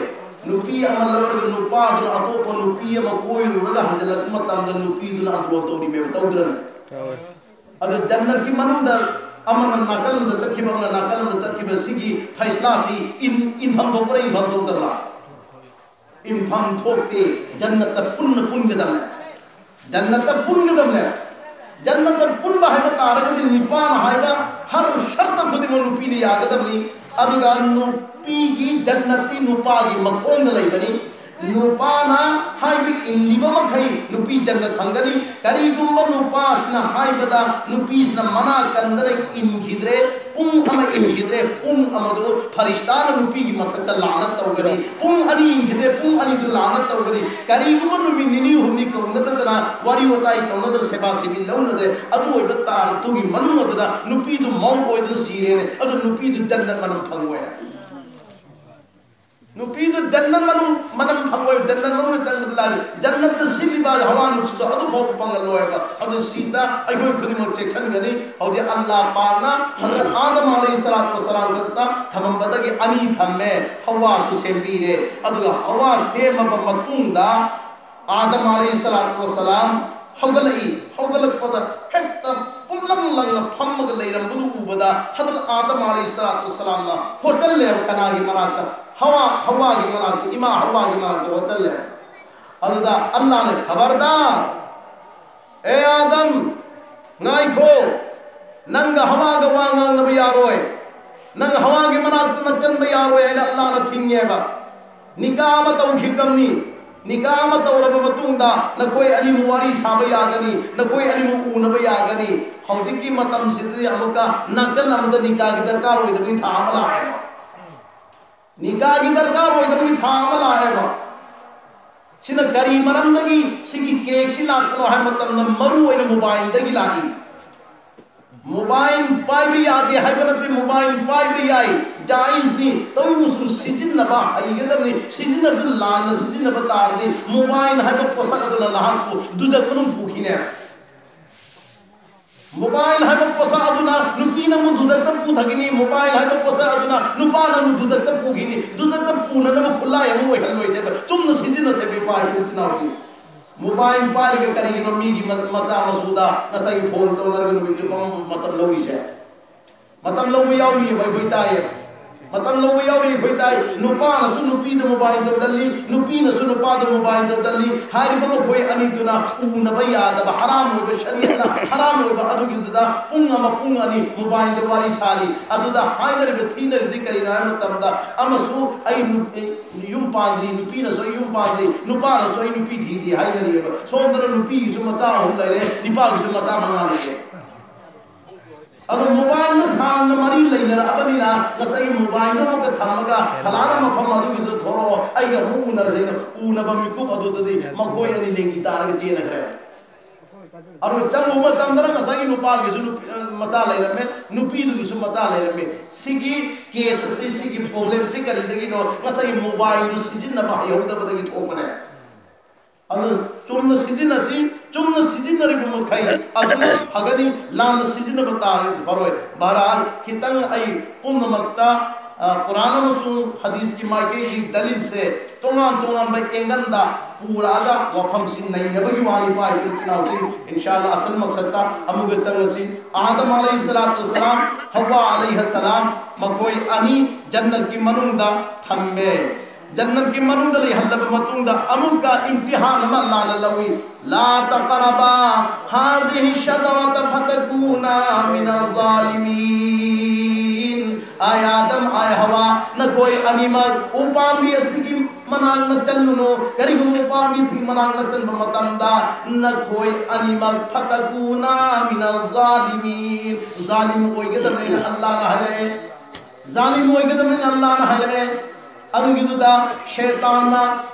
ꯅꯨꯄꯤ ꯑꯃ ꯂꯧꯔꯒ ꯅꯨꯄꯥꯗꯨꯅ ꯑꯇꯣꯞꯄ ꯅꯨꯄꯤ ꯑꯃ ꯀꯣꯏꯔꯨꯔꯒ ꯍꯟꯖꯤꯜꯂꯛꯄ ꯃꯇꯝꯗ ꯅꯨꯄꯤꯗꯨꯅ ꯑꯞꯂꯣꯗ ꯇꯧꯔꯤꯃꯦꯕ, ꯇꯧꯗ꯭ꯔꯅꯦ? ꯇꯧꯔꯦ꯫ ꯑꯗꯣ ꯖꯟꯅꯠꯀꯤ ꯃꯅꯨꯡꯗ ꯑꯃꯅ ꯅꯥꯀꯜ ꯑꯃꯗ ꯆꯠꯈꯤꯕ, ꯑꯃꯅ ꯅꯥꯀꯜ ꯑꯃꯗ ꯆꯠꯈꯤꯕ, ꯁꯤꯒꯤ ꯐꯩꯁꯂꯥꯁꯤ ꯏꯟ-, ꯏꯟꯐꯝ ꯊꯣꯛꯄ꯭ꯔꯥ, ꯏꯟꯐꯝ ꯊꯣꯛꯇꯕ꯭ꯔꯥ? ꯏꯟꯐꯝ ꯊꯣꯛꯇꯦ꯫ ꯖꯟꯅꯠꯇ ꯄꯨꯟꯅ ꯄꯨꯟꯒꯗꯕꯅꯦ꯫ ꯖꯟꯅꯠꯇ ꯄꯨꯟꯒꯗꯕꯅꯦ꯫ ꯖꯟꯅꯠꯇ ꯄꯨꯟꯕ ꯍꯥꯏꯕ ꯇꯥꯔꯒꯗꯤ ꯅꯤꯄꯥꯟ ꯍꯥꯏꯕ ꯍꯔ ꯁꯔꯇ ꯈꯨꯗꯤꯡꯃꯛ ꯅꯨꯄꯤꯅ ꯌꯥꯒꯗꯕꯅꯤ꯫ ꯑꯗꯨꯒ ꯅꯨꯄꯤꯒꯤ ꯖꯟꯅꯠꯇꯤ ꯅꯨꯄꯥꯒꯤ ꯃꯈꯣꯡꯗ ꯂꯩꯕꯅꯤ꯫ ꯅꯨꯄꯥꯅ ꯍꯥꯏꯕ ꯏꯜꯂꯤꯕ ꯃꯈꯩ ꯅꯨꯄꯤ ꯖꯟꯅꯠ ꯐꯪꯒꯅꯤ꯫ ꯀꯔꯤꯒꯨꯝꯕ ꯅꯨꯄꯥꯁꯤꯅ ꯍꯥꯏꯕꯗ ꯅꯨꯄꯤꯁꯤꯅ ꯃꯅꯥ ꯀꯟꯗꯅ ꯏꯟꯈꯤꯗ꯭ꯔꯦ, ꯄꯨꯡ ꯑꯃ ꯏꯟꯈꯤꯗ꯭ꯔꯦ, ꯄꯨꯡ ꯑꯃꯗꯨ ꯐꯔꯤꯁꯇꯥꯅ ꯅꯨꯄꯤꯒꯤ ꯃꯊꯛꯇ ꯂꯥꯅꯠ ꯇꯧꯒꯅꯤ꯫ ꯄꯨꯡ ꯑꯅꯤ ꯏꯟꯈꯤꯗ꯭ꯔꯦ, ꯄꯨꯡ ꯑꯅꯤꯗꯨ ꯂꯥꯅꯠ ꯇꯧꯒꯅꯤ꯫ ꯀꯔꯤꯒꯨꯝꯕ ꯅꯨꯃꯤꯠ ꯅꯤꯅꯤ ꯍꯨꯝꯅꯤ ꯀꯧꯅꯗ ꯋꯥꯔꯤ ꯋꯥꯇꯥꯏ ꯇꯧꯅꯗꯅ ꯁꯦꯕꯥ ꯁꯦꯕꯤ ꯂꯧꯅꯗꯦ꯫ ꯑꯗꯨ ꯑꯣꯏꯕ ꯇꯥꯔꯗꯨꯒꯤ ꯃꯅꯨꯡ ꯑꯗꯨꯗ ꯅꯨꯄꯤꯗꯨ ꯃꯧ ꯑꯣꯏꯗꯨꯅ ꯁꯤꯔꯦꯅꯦ꯫ ꯑꯗꯨ ꯅꯨꯄꯤꯗꯨ ꯖꯟꯅꯠ ꯃꯅꯝ ꯐꯪꯉꯣꯏ꯫ ꯅꯨꯄꯤꯗꯨ ꯖꯟꯅꯠ ꯃꯅꯨꯡ ꯃꯅꯝ ꯐꯪꯉꯣꯏ꯫ ꯖꯟꯅꯠ ꯃꯅꯨꯡꯗ ꯆꯪꯕꯗ ꯂꯥꯏꯔꯤ꯫ ꯖꯟꯅꯠꯇ ꯁꯤꯠꯂꯤꯕ ꯍꯋꯥ ꯅꯨꯡꯁꯤꯠꯇꯣ ꯑꯗꯨꯐꯥꯎ ꯐꯪꯍꯜꯂꯣꯏꯕ꯫ ꯑꯗꯨ ꯁꯤꯗ ꯑꯩꯈꯣꯏ ꯈꯨꯗꯤꯡꯃꯛ ꯆꯦꯛꯁꯤꯟꯒꯅꯤ꯫ ꯍꯧꯖꯤꯛ ꯑꯜꯂꯥ ꯄꯥꯛꯅ ꯍꯖꯔꯠ ꯑꯥꯗꯝ ꯑꯂꯩꯍꯤ ꯁꯂꯥꯇꯨ ꯋꯁꯁꯂꯥꯝ ꯈꯛꯇ ꯊꯝꯃꯝꯕꯗꯒꯤ ꯑꯅꯤ ꯊꯝꯃꯦ꯫ ꯍꯋꯥꯁꯨ ꯁꯦꯝꯕꯤꯔꯦ꯫ ꯑꯗꯨꯒ ꯍꯋꯥ ꯁꯦꯝꯃꯕ ꯃꯇꯨꯡꯗ ꯑꯥꯗꯝ ꯑꯂꯩꯍꯤ ꯁꯂꯥꯇꯨ ꯋꯁꯁꯂꯥꯝ ꯍꯧꯒꯠꯂꯛꯏ꯫ ꯍꯧꯒꯠꯂꯛꯄꯗ ꯍꯦꯛꯇ ꯄꯨꯝꯂꯪ ꯂꯪꯅ ꯐꯝꯃꯒ ꯂꯩꯔꯝꯕꯗꯨ ꯎꯕꯗ ꯍꯖꯔꯠ ꯑꯥꯗꯝ ꯑꯂꯩꯍꯤ ꯁꯂꯥꯇꯨ ꯋꯁꯁꯂꯥꯝꯅ ꯍꯣꯠꯆꯜꯂꯦꯕ꯫ ꯀꯅꯥꯒꯤ ꯃꯅꯥꯛꯇ? ꯍꯋꯥ, ꯍꯋꯥꯒꯤ ꯃꯅꯥꯛꯇ, ꯏꯃꯥ ꯍꯋꯥꯒꯤ ꯃꯅꯥꯛꯇ ꯍꯣꯠꯆꯜꯂꯦ꯫ ꯑꯗꯨꯗ ꯑꯜꯂꯥꯅ, "ꯈꯕꯔꯗꯥꯔ, ꯑꯦ ꯑꯥꯗꯝ, ꯉꯥꯏꯈꯣ, ꯅꯪꯒ ꯍꯋꯥꯒ ꯋꯥ ꯉꯥꯡꯅꯕ ꯌꯥꯔꯣꯏ, ꯅꯪ ꯍꯋꯥꯒꯤ ꯃꯅꯥꯛꯇ ꯅꯛꯆꯟꯕ ꯌꯥꯔꯣꯏ" ꯍꯥꯏꯅ ꯑꯜꯂꯥꯅ ꯊꯤꯡꯉꯦꯕ꯫ ꯅꯤꯀꯥ ꯑꯃ ꯇꯧꯈꯤꯕꯅꯤ꯫ ꯅꯤꯀꯥ ꯑꯃ ꯇꯧꯔꯕ ꯃꯇꯨꯡꯗ ꯅꯈꯣꯏ ꯑꯅꯤꯃꯛ ꯋꯥꯔꯤ ꯁꯥꯕ ꯌꯥꯒꯅꯤ, ꯅꯈꯣꯏ ꯑꯅꯤꯃꯛ ꯎꯅꯕ ꯌꯥꯒꯅꯤ꯫ ꯍꯧꯖꯤꯛꯀꯤ ꯃꯇꯝꯁꯤꯗꯗꯤ ꯑꯃꯨꯛꯀ ꯅꯥꯀꯟ ꯑꯃꯗ ꯅꯤꯀꯥꯒꯤ ꯗꯔꯀꯥꯔ ꯑꯣꯏꯗꯕꯒꯤ ꯊꯥ ꯑꯃ ꯂꯥꯛꯑꯦꯕ꯫ ꯅꯤꯀꯥꯒꯤ ꯗꯔꯀꯥꯔ ꯑꯣꯏꯗꯕꯒꯤ ꯊꯥ ꯑꯃ ꯂꯥꯛꯑꯦꯕ꯫ ꯁꯤꯅ ꯀꯔꯤ ꯃꯔꯝꯗꯒꯤ ꯁꯤꯒꯤ ꯀꯦꯛꯁꯤ ꯂꯥꯛꯄꯅꯣ ꯍꯥꯏꯕ ꯃꯇꯝꯗ ꯃꯔꯨ ꯑꯣꯏꯅ ꯃꯣꯕꯥꯏꯜꯗꯒꯤ ꯂꯥꯛꯏ꯫ ꯃꯣꯕꯥꯏꯜ ꯄꯥꯏꯕ ꯌꯥꯗꯦ ꯍꯥꯏꯕ ꯅꯠꯇꯦ, ꯃꯣꯕꯥꯏꯜ ꯄꯥꯏꯕ ꯌꯥꯏ, ꯖꯥꯏꯖꯅꯤ, ꯇꯧꯏꯒꯨꯝꯁꯨꯡ ꯁꯤꯖꯤꯟꯅꯕ ꯍꯩꯒꯗꯕꯅꯤ꯫ ꯁꯤꯖꯤꯟꯅꯕꯗꯨ ꯂꯥꯟꯅ ꯁꯤꯖꯤꯟꯅꯕ ꯇꯥꯔꯗꯤ ꯃꯣꯕꯥꯏꯜ ꯍꯥꯏꯕ ꯄꯣꯠꯁꯛ ꯑꯗꯨꯅ ꯅꯍꯥꯛꯄꯨ ꯗꯨꯖꯈ ꯃꯅꯨꯡ ꯄꯨꯈꯤꯅꯦ꯫ ꯃꯣꯕꯥꯏꯜ ꯍꯥꯏꯕ ꯄꯣꯠꯁꯛ ꯑꯗꯨꯅ ꯅꯨꯄꯤꯅ ꯑꯃꯨꯛ ꯗꯨꯖꯈꯇ ꯄꯨꯊꯈꯤꯅꯤ, ꯃꯣꯕꯥꯏꯜ ꯍꯥꯏꯕ ꯄꯣꯠꯁꯛ ꯑꯗꯨꯅ ꯅꯨꯄꯥꯅ ꯑꯃꯨꯛ ꯗꯨꯖꯈꯇ ꯄꯨꯈꯤꯅꯤ꯫ ꯗꯨꯖꯈꯇ ꯄꯨꯅꯅꯕ ꯈꯨꯠꯂꯥꯏ ꯑꯃ ꯑꯣꯏꯍꯜꯂꯣꯏꯁꯦꯕ, ꯆꯨꯝꯅ ꯁꯤꯖꯤꯟꯅꯁꯦꯕ ꯏꯄꯥ ꯏꯄꯨ ꯏꯆꯤꯟ ꯏꯅꯥꯎꯁꯤꯡ꯫ ꯃꯣꯕꯥꯏꯜ ꯄꯥꯏꯔꯒ ꯀꯔꯤꯒꯤꯅꯣ ꯃꯤꯒꯤ ꯃ-, ꯃꯆꯥ ꯃꯁꯨꯗ ꯉꯁꯥꯏꯒꯤ ꯐꯣꯟ ꯇꯧꯅꯔꯒ ꯅꯨꯃꯤꯠ ꯆꯨꯞꯄ ꯑꯃ ꯃꯇꯝ ꯂꯧꯔꯤꯁꯦ? ꯃꯇꯝ ꯂꯧꯕ ꯌꯥꯎꯔꯤꯑꯕ, ꯑꯩꯈꯣꯏ ꯇꯥꯏꯌꯦꯕ꯫ ꯃꯇꯝ ꯂꯧꯕ ꯌꯥꯎꯔꯤ, ꯑꯩꯈꯣꯏ ꯇꯥꯏ꯫ ꯅꯨꯄꯥꯅꯁꯨ ꯅꯨꯄꯤꯗ ꯃꯣꯕꯥꯏꯜ ꯇꯧꯗꯜꯂꯤ, ꯅꯨꯄꯤꯅꯁꯨ ꯅꯨꯄꯥꯗ ꯃꯣꯕꯥꯏꯜ ꯇꯧꯗꯜꯂꯤ꯫ ꯍꯥꯏꯔꯤꯕ ꯃꯈꯣꯏ ꯑꯅꯤꯗꯨꯅ ꯎꯅꯕ ꯌꯥꯗꯕ ꯍꯔꯥꯝ ꯑꯣꯏꯕ, ꯁꯔꯤꯌꯠꯅ ꯍꯔꯥꯝ ꯑꯣꯏꯕ ꯑꯗꯨꯒꯤꯗꯨꯗ ꯄꯨꯡ ꯑꯃ, ꯄꯨꯡ ꯑꯅꯤ ꯃꯣꯕꯥꯏꯜꯗ ꯋꯥꯔꯤ ꯁꯥꯔꯤ꯫ ꯑꯗꯨꯗ ꯍꯥꯏꯅꯔꯤꯕ ꯊꯤꯅꯔꯤꯗꯤ ꯀꯔꯤꯅꯣ ꯍꯥꯏꯕ ꯃꯇꯝꯗ, ꯑꯃꯁꯨ ꯑꯩ ꯅꯨ-, ꯑꯩ ꯌꯨꯝ ꯄꯥꯟꯗ꯭ꯔꯤ, ꯅꯨꯄꯤꯅꯁꯨ ꯑꯩ ꯌꯨꯝ ꯄꯥꯟꯗ꯭ꯔꯤ, ꯅꯨꯄꯥꯅꯁꯨ ꯑꯩ ꯅꯨꯄꯤ ꯊꯤꯗ꯭ꯔꯤ ꯍꯥꯏꯅꯔꯤꯑꯕ꯫ ꯁꯣꯝꯗꯅ ꯅꯨꯄꯤꯒꯤꯁꯨ ꯃꯆꯥ ꯑꯍꯨꯝ ꯂꯩꯔꯦ, ꯅꯨꯄꯥꯒꯤꯁꯨ ꯃꯆꯥ ꯃꯉꯥ ꯂꯩꯔꯦ꯫ ꯑꯗꯣ ꯃꯣꯕꯥꯏꯜꯗ ꯁꯥꯡꯅ ꯃꯔꯤ ꯂꯩꯅꯔꯛꯑꯕꯅꯤꯅ ꯉꯁꯥꯏꯒꯤ ꯃꯣꯕꯥꯏꯜꯗꯣ ꯑꯃꯨꯛꯀ ꯊꯝꯃꯒ ꯐꯂꯥꯅ ꯃꯐꯝ ꯑꯗꯨꯒꯤꯗꯣ ꯊꯣꯛꯂꯛꯑꯣ, ꯑꯩꯒ ꯑꯃꯨꯛ ꯎꯅꯔꯁꯦꯅ ꯎꯅꯕ ꯃꯤꯀꯨꯞ ꯑꯗꯨꯗꯗꯤ ꯃꯈꯣꯏ ꯑꯅꯤ ꯂꯦꯡꯒꯤ ꯇꯥꯔꯒ ꯆꯦꯟꯅꯈ꯭ꯔꯦ꯫ ꯑꯗꯨ ꯆꯪꯉꯨꯕ ꯃꯇꯝꯗꯅ ꯉꯁꯥꯏꯒꯤ ꯅꯨꯄꯥꯒꯤꯁꯨ ꯅꯨꯄꯤ, ꯑ, ꯃꯆꯥ ꯂꯩꯔꯝꯃꯦ, ꯅꯨꯄꯤꯗꯨꯒꯤꯁꯨ ꯃꯆꯥ ꯂꯩꯔꯝꯃꯦ꯫ ꯁꯤꯒꯤ ꯀꯦꯁ ꯑꯁꯤ, ꯁꯤꯒꯤ ꯄ꯭ꯔꯣꯕ꯭ꯂꯦꯝꯁꯤ ꯀꯔꯤꯗꯒꯤꯅꯣ? ꯉꯁꯥꯏꯒꯤ ꯃꯣꯕꯥꯏꯜꯗꯨ ꯁꯤꯖꯤꯟꯅꯕ ꯍꯩꯍꯧꯗꯕꯗꯒꯤ ꯊꯣꯛꯄꯅꯦ꯫ ꯑꯗꯨ ꯆꯨꯝꯅ ꯁꯤꯖꯤꯟꯅꯁꯤ, ꯆꯨꯝꯅ ꯁꯤꯖꯤꯟꯅꯔꯤꯕ ꯃꯈꯩ ꯑꯗꯨꯅ ꯐꯒꯅꯤ, ꯂꯥꯟꯅ ꯁꯤꯖꯤꯟꯅꯕ ꯇꯥꯔꯒꯗꯤ ꯐꯔꯣꯏ꯫ ꯕꯍꯔꯍꯥꯜ, ꯈꯤꯇꯪ ꯑꯩ ꯄꯨꯝꯅꯃꯛꯇ, ꯑ, ꯀꯨꯔꯥꯟ ꯑꯃꯁꯨꯡ ꯍꯗꯤꯁꯀꯤ ꯃꯥꯏꯀꯩꯒꯤ ꯗꯂꯤꯜꯁꯦ ꯇꯣꯉꯥꯟ ꯇꯣꯉꯥꯟꯕ ꯑꯦꯡꯒꯜꯗ ꯄꯨꯔꯛꯑꯒ ꯋꯥꯐꯝꯁꯤ ꯅꯩꯅꯕꯒꯤ ꯋꯥꯅꯤ꯫ ꯄꯥꯏꯕ ꯏꯆꯤꯜ ꯏꯅꯥꯎꯁꯤꯡ, ꯏꯟꯁꯥ ꯑꯜꯂꯥ ꯑꯁꯜ ꯃꯛꯁꯠꯇ ꯑꯃꯨꯛꯀ ꯆꯪꯂꯁꯤ꯫ ꯑꯥꯗꯝ ꯑꯂꯩꯍꯤ ꯁꯂꯥꯇꯨ ꯋꯁꯁꯂꯥꯝ, ꯍꯋꯥ ꯑꯂꯩꯍꯤ ꯁꯂꯥꯝ, ꯃꯈꯣꯏ ꯑꯅꯤ ꯖꯟꯅꯠꯀꯤ ꯃꯅꯨꯡꯗ ꯊꯝꯃꯦ꯫ ꯖꯟꯅꯠꯀꯤ ꯃꯅꯨꯡꯗ ꯂꯩꯍꯜꯂꯕ ꯃꯇꯨꯡꯗ ꯑꯃꯨꯛꯀ ꯏꯝꯇꯤꯍꯥꯟ ꯑꯃ ꯂꯥꯟꯅ ꯂꯧꯏ꯫ لا تقربا هذه الشجرة فتكونا من الظالمين. ꯑꯥꯏ ꯑꯥꯗꯝ, ꯑꯥꯏ ꯍꯋꯥ, ꯅꯈꯣꯏ ꯑꯅꯤꯃꯛ ꯎꯄꯥꯝꯕꯤ ꯑꯁꯤꯒꯤ ꯃꯅꯥꯛ ꯅꯛꯆꯟꯒꯅꯨ꯫ ꯀꯔꯤꯒꯨꯝꯕ ꯎꯄꯥꯝꯕꯤꯁꯤꯒꯤ ꯃꯅꯥꯛ ꯅꯛꯆꯟꯕ ꯃꯇꯝꯗ ꯅꯈꯣꯏ ꯑꯅꯤꯃꯛ فتكونا من الظالمين, ꯖꯥꯂꯤꯝ ꯑꯣꯏꯒꯗꯕꯅꯦꯅ ꯑꯜꯂꯥꯍꯅ ꯍꯥꯏꯔꯛꯑꯦ꯫ ꯖꯥꯂꯤꯝ ꯑꯣꯏꯒꯗꯕꯅꯤꯅ ꯑꯜꯂꯥꯍꯅ ꯍꯥꯏꯔꯛꯑꯦ꯫ ꯑꯗꯨꯒꯤꯗꯨꯗ ꯁꯩꯇꯥꯟꯅ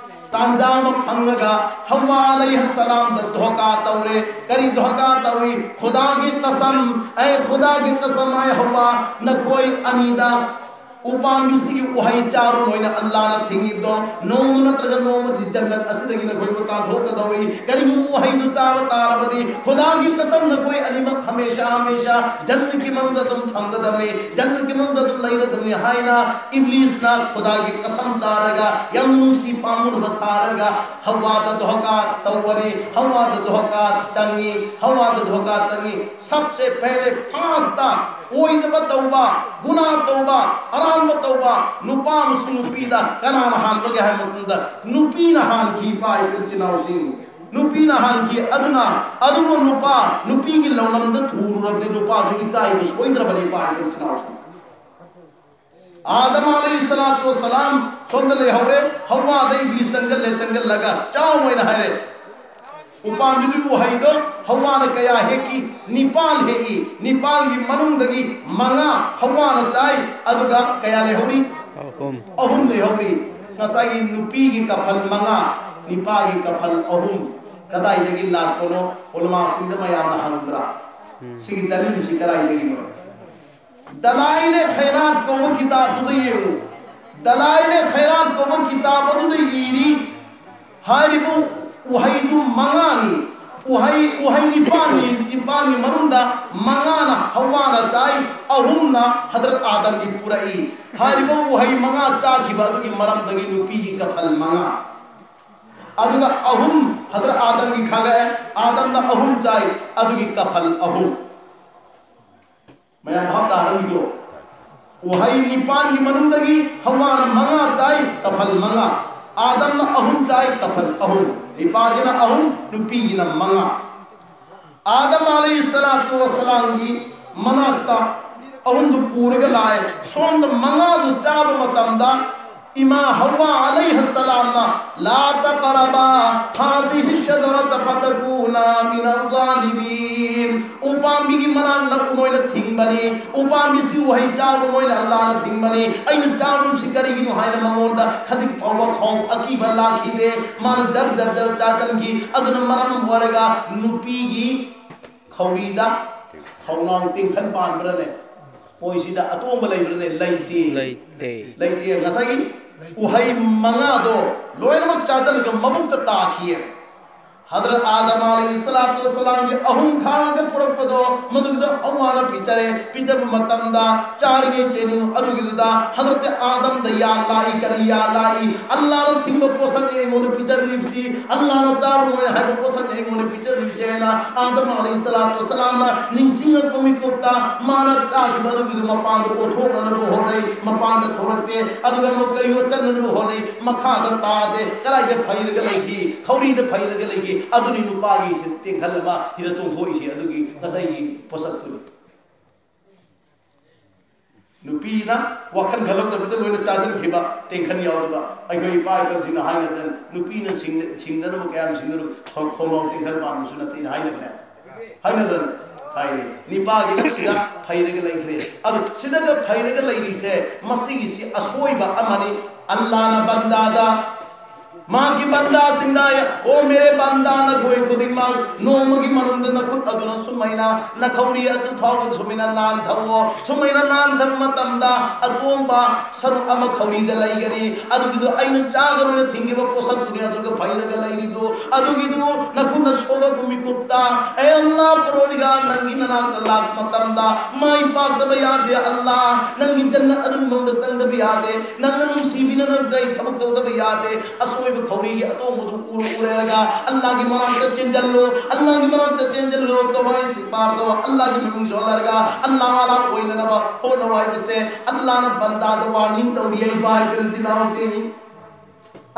ꯇꯥꯟꯖꯥ ꯑꯃ ꯐꯪꯉꯒ ꯍꯋꯥ ꯑꯂꯩꯍ ꯁꯂꯥꯝꯗ ꯙꯣꯀꯥ ꯇꯧꯔꯦ꯫ ꯀꯔꯤ ꯙꯣꯀꯥ ꯇꯧꯏ? ꯈꯨꯗꯥꯒꯤ ꯀꯁꯝ, ꯑꯩ ꯈꯨꯗꯥꯒꯤ ꯀꯁꯝ, ꯑꯩ ꯍꯋꯥ, ꯅꯈꯣꯏ ꯑꯅꯤꯗ ꯎꯄꯥꯝꯕꯤꯁꯤꯒꯤ ꯎꯍꯩ ꯆꯥꯔꯨꯅꯣꯏꯅ ꯑꯜꯂꯥꯍꯅ ꯊꯤꯡꯉꯤꯕꯗꯣ, ꯅꯣꯡꯃ ꯅꯠꯇ꯭ꯔꯒ ꯅꯣꯡꯃꯗꯤ ꯖꯟꯅꯠ ꯑꯁꯤꯗꯒꯤ ꯅꯈꯣꯏꯕꯨ ꯇꯥꯟꯊꯣꯛꯀꯗꯧꯔꯤ꯫ ꯀꯔꯤꯒꯨꯝꯕ ꯎꯍꯩꯗꯨ ꯆꯥꯕ ꯇꯥꯔꯕꯗꯤ ꯈꯨꯗꯥꯒꯤ ꯀꯁꯝ, ꯅꯈꯣꯏ ꯑꯅꯤꯃꯛ ꯍꯃꯦꯁꯥ ꯍꯃꯦꯁꯥ ꯖꯟꯅꯠꯀꯤ ꯃꯅꯨꯡꯗ ꯑꯗꯨꯝ ꯊꯝꯒꯗꯕꯅꯤ, ꯖꯟꯅꯠꯀꯤ ꯃꯅꯨꯡꯗ ꯑꯗꯨꯝ ꯂꯩꯔꯗꯕꯅꯤ ꯍꯥꯏꯅ ꯏꯕ꯭ꯂꯤꯁꯅ ꯈꯨꯗꯥꯒꯤ ꯀꯁꯝ ꯆꯥꯔꯒ ꯌꯥꯝꯅ ꯅꯨꯡꯁꯤ ꯄꯥꯝꯃꯨꯅꯕ ꯁꯥꯔꯒ ꯍꯋꯥꯗ ꯙꯣꯀꯥ ꯇꯧꯕꯅꯤ꯫ ꯍꯋꯥꯗ ꯙꯣꯀꯥ ꯆꯪꯉꯤ, ꯍꯋꯥꯗ ꯙꯣꯀꯥ ꯆꯪꯉꯤ꯫ ꯁꯕꯁꯦ ꯄꯍꯂꯦ ꯐꯥꯔꯁꯇ ꯑꯣꯏꯗꯕ ꯇꯧꯕ, ꯒꯨꯅꯥ ꯇꯧꯕ, ꯑꯔꯥꯟꯕ ꯇꯧꯕ ꯅꯨꯄꯥ ꯑꯃꯁꯨꯡ ꯅꯨꯄꯤꯗ ꯀꯅꯥꯅ ꯍꯥꯟꯕꯒꯦ ꯍꯥꯏꯕ ꯃꯇꯝꯗ ꯅꯨꯄꯤꯅ ꯍꯥꯟꯈꯤ꯫ ꯄꯥꯏꯕ ꯏꯆꯤꯟ ꯏꯅꯥꯎꯁꯤꯡ, ꯅꯨꯄꯤꯅ ꯍꯥꯟꯈꯤ꯫ ꯑꯗꯨꯅ ꯑꯗꯨꯕꯨ ꯅꯨꯄꯥ, ꯅꯨꯄꯤꯒꯤ ꯂꯧꯅꯝꯗ ꯊꯨꯔꯨꯔꯕꯗꯤ ꯅꯨꯄꯥꯗꯨ ꯏꯀꯥꯏꯕ ꯁꯣꯏꯗ꯭ꯔꯕꯅꯤ꯫ ꯄꯥꯏꯕ ꯏꯆꯤꯟ ꯏꯅꯥꯎꯁꯤꯡ, ꯑꯥꯗꯝ ꯑꯂꯩꯍꯤ ꯁꯂꯥꯇꯨ ꯋꯁꯁꯂꯥꯝ ꯁꯣꯝꯗ ꯂꯩꯍꯧꯔꯦ꯫ ꯍꯋꯥꯗ ꯏꯕ꯭ꯂꯤꯁ ꯆꯪꯒꯜꯂꯦ, ꯆꯪꯒꯜꯂꯒ ꯆꯥꯎ ꯍꯥꯏꯅ ꯍꯥꯏꯔꯦ꯫ ꯎꯄꯥꯝꯕꯤꯗꯨꯒꯤ ꯎꯍꯩꯗꯣ ꯍꯧꯋꯥꯅ ꯀꯌꯥ ꯍꯦꯛꯈꯤ? ꯅꯤꯄꯥꯜ ꯍꯦꯛꯏ꯫ ꯅꯤꯄꯥꯜꯒꯤ ꯃꯅꯨꯡꯗꯒꯤ ꯃꯉꯥ ꯍꯧꯋꯥꯅ ꯆꯥꯏ, ꯑꯗꯨꯒ ꯀꯌꯥ ꯂꯩꯍꯧꯔꯤ? ꯑꯍꯨꯝ꯫ ꯑꯍꯨꯝ ꯂꯩꯍꯧꯔꯤ꯫ ꯉꯁꯥꯏꯒꯤ ꯅꯨꯄꯤꯒꯤ ꯀꯐꯜ ꯃꯉꯥ, ꯅꯤꯄꯥꯒꯤ ꯀꯐꯜ ꯑꯍꯨꯝ ꯀꯗꯥꯏꯗꯒꯤ ꯂꯥꯛꯄꯅꯣ? ꯎꯂꯃꯥꯁꯤꯡꯗ ꯃꯌꯥꯝꯅ ꯍꯪꯕ꯭ꯔꯥ? ꯎꯝ꯫ ꯁꯤꯒꯤ ꯗꯂꯤꯜꯁꯤ ꯀꯗꯥꯏꯗꯒꯤꯅꯣ? ꯗꯂꯥꯏꯂꯦ ꯈꯩꯔꯥꯠ ꯀꯧꯕ ꯀꯤꯇꯥꯕꯇꯨꯗ ꯌꯦꯡꯉꯨ꯫ ꯗꯂꯥꯏꯂꯦ ꯈꯩꯔꯥꯠ ꯀꯧꯕ ꯀꯤꯇꯥꯕ ꯑꯗꯨꯗ ꯏꯔꯤ, ꯍꯥꯏꯔꯤꯕ ꯎꯍꯩꯗꯨ ꯃꯉꯥꯅꯤ꯫ ꯎꯍꯩ, ꯎꯍꯩ ꯅꯤꯄꯥꯟꯅꯤ, ꯅꯤꯄꯥꯟꯒꯤ ꯃꯅꯨꯡꯗ ꯃꯉꯥꯅ ꯍꯧꯋꯥꯅ ꯆꯥꯏ, ꯑꯍꯨꯝꯅ ꯍꯗꯔꯠ ꯑꯥꯗꯝꯒꯤ ꯄꯨꯔꯛꯏ꯫ ꯍꯥꯏꯔꯤꯕ ꯎꯍꯩ ꯃꯉꯥ ꯆꯥꯈꯤꯕ ꯑꯗꯨꯒꯤ ꯃꯔꯝꯗꯒꯤ ꯅꯨꯄꯤꯒꯤ ꯀꯐꯜ ꯃꯉꯥ꯫ ꯑꯗꯨꯒ ꯑꯍꯨꯝ ꯍꯗꯔꯠ ꯑꯥꯗꯝꯒꯤ ꯈꯥꯒꯛꯑꯦ, ꯑꯥꯗꯝꯅ ꯑꯍꯨꯝ ꯆꯥꯏ, ꯑꯗꯨꯒꯤ ꯀꯐꯜ ꯑꯍꯨꯝ꯫ ꯃꯌꯥꯝ ꯚꯥꯞ ꯇꯥꯔꯅꯤꯀꯣ? ꯎꯍꯩ ꯅꯤꯄꯥꯟꯒꯤ ꯃꯅꯨꯡꯗꯒꯤ ꯍꯧꯋꯥꯅ ꯃꯉꯥ ꯆꯥꯏ, ꯀꯐꯜ ꯃꯉꯥ꯫ ꯑꯥꯗꯝꯅ ꯑꯍꯨꯝ ꯆꯥꯏ, ꯀꯐꯜ ꯑꯍꯨꯝ꯫ ꯅꯤꯄꯥꯜꯒꯤꯅ ꯑꯍꯨꯝ, ꯅꯨꯄꯤꯒꯤꯅ ꯃꯉꯥ꯫ ꯑꯥꯗꯝ ꯑꯂꯩꯍꯤ ꯁꯂꯥꯇꯨ ꯋꯁꯂꯥꯝꯒꯤ ꯃꯅꯥꯛꯇ ꯑꯍꯨꯝꯗꯨ ꯄꯨꯔꯒ ꯂꯥꯛꯑꯦ꯫ ꯁꯣꯝꯗ ꯃꯉꯥꯗꯨ ꯆꯥꯕ ꯃꯇꯝꯗ ꯏꯃꯥ ꯍꯧꯋꯥ ꯑꯂꯩꯍ ꯁꯂꯥꯝꯅ, "ꯂꯥ ꯇꯛꯔꯕꯥ ꯍꯥꯖꯤꯍꯤ ꯁꯖꯔꯥꯇ ꯐꯇꯀꯨꯅꯥ ꯃꯤꯅ ꯖꯥꯂꯤꯃꯤꯟ"꯫ ꯎꯄꯥꯝꯕꯤꯒꯤ ꯃꯅꯥꯛ ꯅꯛꯎ ꯃꯣꯏꯅ ꯊꯤꯡꯕꯅꯤ꯫ ꯎꯄꯥꯝꯕꯤꯁꯤ ꯎꯍꯩ ꯆꯥꯕ ꯃꯣꯏꯅ ꯑꯜꯂꯥꯅ ꯊꯤꯡꯕꯅꯤ꯫ ꯑꯩꯅ ꯆꯥꯔꯨꯕꯁꯤ ꯀꯔꯤꯒꯤꯅꯣ ꯍꯥꯏꯅ ꯃꯉꯣꯟꯗ ꯈꯖꯤꯛ ꯐꯥꯎꯕ ꯈꯥꯎ ꯑꯀꯤꯕ ꯂꯥꯛꯈꯤꯗꯦ꯫ ꯃꯥꯅ ꯖꯔ ꯖꯔ ꯖꯔ ꯆꯥꯁꯤꯟꯈꯤ꯫ ꯑꯗꯨꯅ ꯃꯔꯝ ꯑꯣꯏꯔꯒ ꯅꯨꯄꯤꯒꯤ ꯈꯧꯔꯤꯗ ꯈꯧꯅꯥꯎ ꯇꯦꯡꯈꯟ ꯄꯥꯟꯕ꯭ꯔꯅꯦ? ꯃꯣꯏꯁꯤꯗ ꯑꯇꯣꯡꯕ ꯂꯩꯕ꯭ꯔꯅꯦ? ꯂꯩꯇꯦ꯫ ꯂꯩꯇꯦ꯫ ꯂꯩꯇꯦ꯫ ꯉꯁꯥꯏꯒꯤ ꯎꯍꯩ ꯃꯉꯥꯗꯣ ꯂꯣꯏꯅꯃꯛ ꯆꯥꯁꯤꯜꯂꯒ ꯃꯕꯨꯛꯇ ꯇꯥꯈꯤꯌꯦ꯫ ꯍꯗꯔꯠ ꯑꯥꯗꯝ ꯑꯂꯩꯍꯤ ꯁꯂꯥꯇꯨ ꯋꯁꯂꯥꯝꯒꯤ ꯑꯍꯨꯝ ꯈꯥꯛꯂꯒ ꯄꯨꯔꯛꯄꯗꯣ, ꯃꯗꯨꯒꯤꯗꯣ ꯍꯧꯋꯥꯅ ꯄꯤꯖꯔꯦ꯫ ꯄꯤꯖꯕ ꯃꯇꯝꯗ ꯆꯥꯔꯤꯉꯩ ꯇꯥꯏꯃꯤꯡ ꯑꯗꯨꯒꯤꯗꯨꯗ ꯍꯗꯔꯠ ꯑꯥꯗꯝꯗ ꯌꯥ ꯂꯥꯛꯏ꯫ ꯀꯔꯤ ꯌꯥ ꯂꯥꯛꯏ? "ꯑꯜꯂꯥꯅ ꯊꯤꯡꯕ ꯄꯣꯠꯁꯛꯅꯤ ꯑꯩꯉꯣꯟꯗ ꯄꯤꯖꯔꯤꯕꯁꯤ, ꯑꯜꯂꯥꯅ ꯆꯥꯔꯨꯅꯣ ꯍꯥꯏꯕ ꯄꯣꯠꯁꯛꯅꯤ ꯑꯩꯉꯣꯟꯗ ꯄꯤꯖꯔꯤꯕꯁꯤ" ꯍꯥꯏꯅ ꯑꯥꯗꯝ ꯑꯂꯩꯍꯤ ꯁꯂꯥꯇꯨ ꯋꯁꯂꯥꯝꯅ ꯅꯤꯡꯁꯤꯡꯉꯛꯄ ꯃꯤꯀꯨꯞꯇ ꯃꯥꯅ ꯆꯥꯈꯤꯕ ꯑꯗꯨꯒꯤꯗꯨ ꯃꯄꯥꯟꯗ ꯑꯣꯊꯣꯛꯅꯅꯕ ꯍꯣꯠꯅꯩ, ꯃꯄꯥꯟꯗ ꯊꯣꯛꯂꯛꯇꯦ꯫ ꯑꯗꯨꯒ ꯑꯃꯨꯛꯀ ꯌꯣꯠꯆꯟꯅꯅꯕ ꯍꯣꯠꯅꯩ, ꯃꯈꯥꯗ ꯇꯥꯗꯦ꯫ ꯀꯗꯥꯏꯗ ꯐꯩꯔꯒ ꯂꯩꯈꯤ? ꯈꯧꯔꯤꯗ ꯐꯩꯔꯒ ꯂꯩꯈꯤ꯫ ꯑꯗꯨꯅꯤ ꯅꯨꯄꯥꯒꯤ ꯁꯤ ꯇꯦꯡꯈꯜ ꯑꯃ ꯁꯤꯗ ꯇꯣꯡꯊꯣꯛꯏꯁꯤ, ꯑꯗꯨꯒꯤ ꯉꯁꯥꯏꯒꯤ ꯄꯣꯠꯁꯛꯇꯨꯅꯤ꯫ ꯅꯨꯄꯤꯅ ꯋꯥꯈꯜ ꯈꯜꯍꯧꯗꯕꯤꯗ ꯂꯣꯏꯅ ꯆꯥꯁꯤꯟꯈꯤꯕ, ꯇꯦꯡꯈꯟ ꯌꯥꯎꯗꯕ꯫ ꯑꯩꯈꯣꯏ ꯏꯄꯥ ꯏꯄꯨꯁꯤꯡꯅ ꯍꯥꯏꯅꯗꯅ, "ꯅꯨꯄꯤꯅ ꯁꯤꯡꯗ-, ꯁꯤꯡꯗꯅꯕ ꯀꯌꯥꯝ ꯁꯤꯡꯗꯅ ꯈꯣꯡ-, ꯈꯣꯡꯅꯥꯎ ꯇꯦꯡꯈꯟ ꯄꯥꯟꯕꯁꯨ ꯅꯠꯇꯦꯅ" ꯍꯥꯏꯅꯕꯅꯦ꯫ ꯍꯥꯏꯅꯗꯅ ꯍꯥꯏꯔꯤ꯫ ꯅꯤꯄꯥꯒꯤꯅ ꯁꯤꯗ ꯐꯩꯔꯒ ꯂꯩꯈ꯭ꯔꯦ꯫ ꯑꯗꯨ ꯁꯤꯗꯒ ꯐꯩꯔꯒ ꯂꯩꯔꯤꯁꯦ, ꯃꯁꯤꯒꯤꯁꯤ ꯑꯁꯣꯏꯕ ꯑꯃꯅꯤ꯫ ꯑꯜꯂꯥꯅ ꯕꯟꯗꯥꯗ ꯃꯥꯒꯤ ꯕꯟꯗꯥꯁꯤꯡꯗ, "ꯑꯣ ꯃꯦꯔꯦ ꯕꯟꯗꯥ, ꯅꯈꯣꯏ ꯈꯨꯗꯤꯡꯃꯛ ꯅꯣꯡꯃꯒꯤ ꯃꯅꯨꯡꯗ ꯅꯈꯨꯠ ꯑꯗꯨꯅ ꯁꯨꯃꯥꯏꯅ ꯅꯈꯧꯔꯤ ꯑꯗꯨ ꯐꯥꯎꯕ ꯁꯨꯃꯥꯏꯅ ꯅꯥꯟꯊꯧꯑꯣ꯫ ꯁꯨꯃꯥꯏꯅ ꯅꯥꯟꯊꯕ ꯃꯇꯝꯗ ꯑꯇꯣꯡꯕ ꯁꯔꯨꯛ ꯑꯃ ꯈꯧꯔꯤꯗ ꯂꯩꯒꯅꯤ꯫ ꯑꯗꯨꯒꯤꯗꯨ ꯑꯩꯅ ꯆꯥꯒꯔꯣꯏꯅ ꯊꯤꯡꯈꯤꯕ ꯄꯣꯠꯁꯛꯇꯨꯅꯤ ꯑꯗꯨꯒ ꯐꯩꯔꯒ ꯂꯩꯔꯤꯗꯨ꯫ ꯑꯗꯨꯒꯤꯗꯨ ꯅꯈꯨꯠꯅ ꯁꯣꯛꯂꯛꯄ ꯃꯤꯀꯨꯞꯇ, ꯑꯦ ꯑꯜꯂꯥ ꯄꯔꯣꯗꯤꯒꯥꯔ, ꯅꯪꯒꯤ ꯅꯅꯥꯛꯇ ꯂꯥꯛꯄ ꯃꯇꯝꯗ ꯃꯥꯏ ꯄꯥꯛꯇꯕ ꯌꯥꯗꯦ꯫ ꯑꯜꯂꯥ, ꯅꯪꯒꯤ ꯖꯟꯅꯠ ꯑꯗꯨꯒꯤ ꯃꯅꯨꯡꯗ ꯆꯪꯗꯕ ꯌꯥꯗꯦ꯫ ꯅꯪꯅ ꯅꯨꯡꯁꯤꯕꯤꯅꯅꯕꯗ ꯑꯩ ꯊꯕꯛ ꯇꯧꯗꯕ ꯌꯥꯗꯦ꯫ ꯑꯁꯣꯏꯕ ꯈꯧꯔꯤꯒꯤ ꯑꯇꯣꯡꯕꯗꯨ ꯎꯔ ꯎꯔꯦꯔꯒ ꯑꯜꯂꯥꯒꯤ ꯃꯅꯥꯛꯇ ꯆꯦꯟꯖꯜꯂꯨ, ꯑꯜꯂꯥꯒꯤ ꯃꯅꯥꯛꯇ ꯆꯦꯟꯖꯜꯂꯨ꯫ ꯇꯧꯕ ꯏꯁꯇꯤꯛꯕꯥꯔꯗꯣ, ꯑꯜꯂꯥꯒꯤ ꯃꯃꯤꯡ ꯁꯣꯜꯂꯔꯒ ꯑꯜꯂꯥ ꯋꯥꯂꯥ ꯑꯣꯏꯅꯅꯕ ꯍꯣꯠꯅꯧ ꯍꯥꯏꯕꯁꯦ ꯑꯜꯂꯥꯅ ꯕꯟꯗꯥꯗ ꯋꯥꯔꯅꯤꯡ ꯇꯧꯔꯤ꯫ ꯑꯩ ꯚꯥꯏ ꯀꯔꯤꯟꯇꯤꯅꯥꯎꯁꯤꯡ,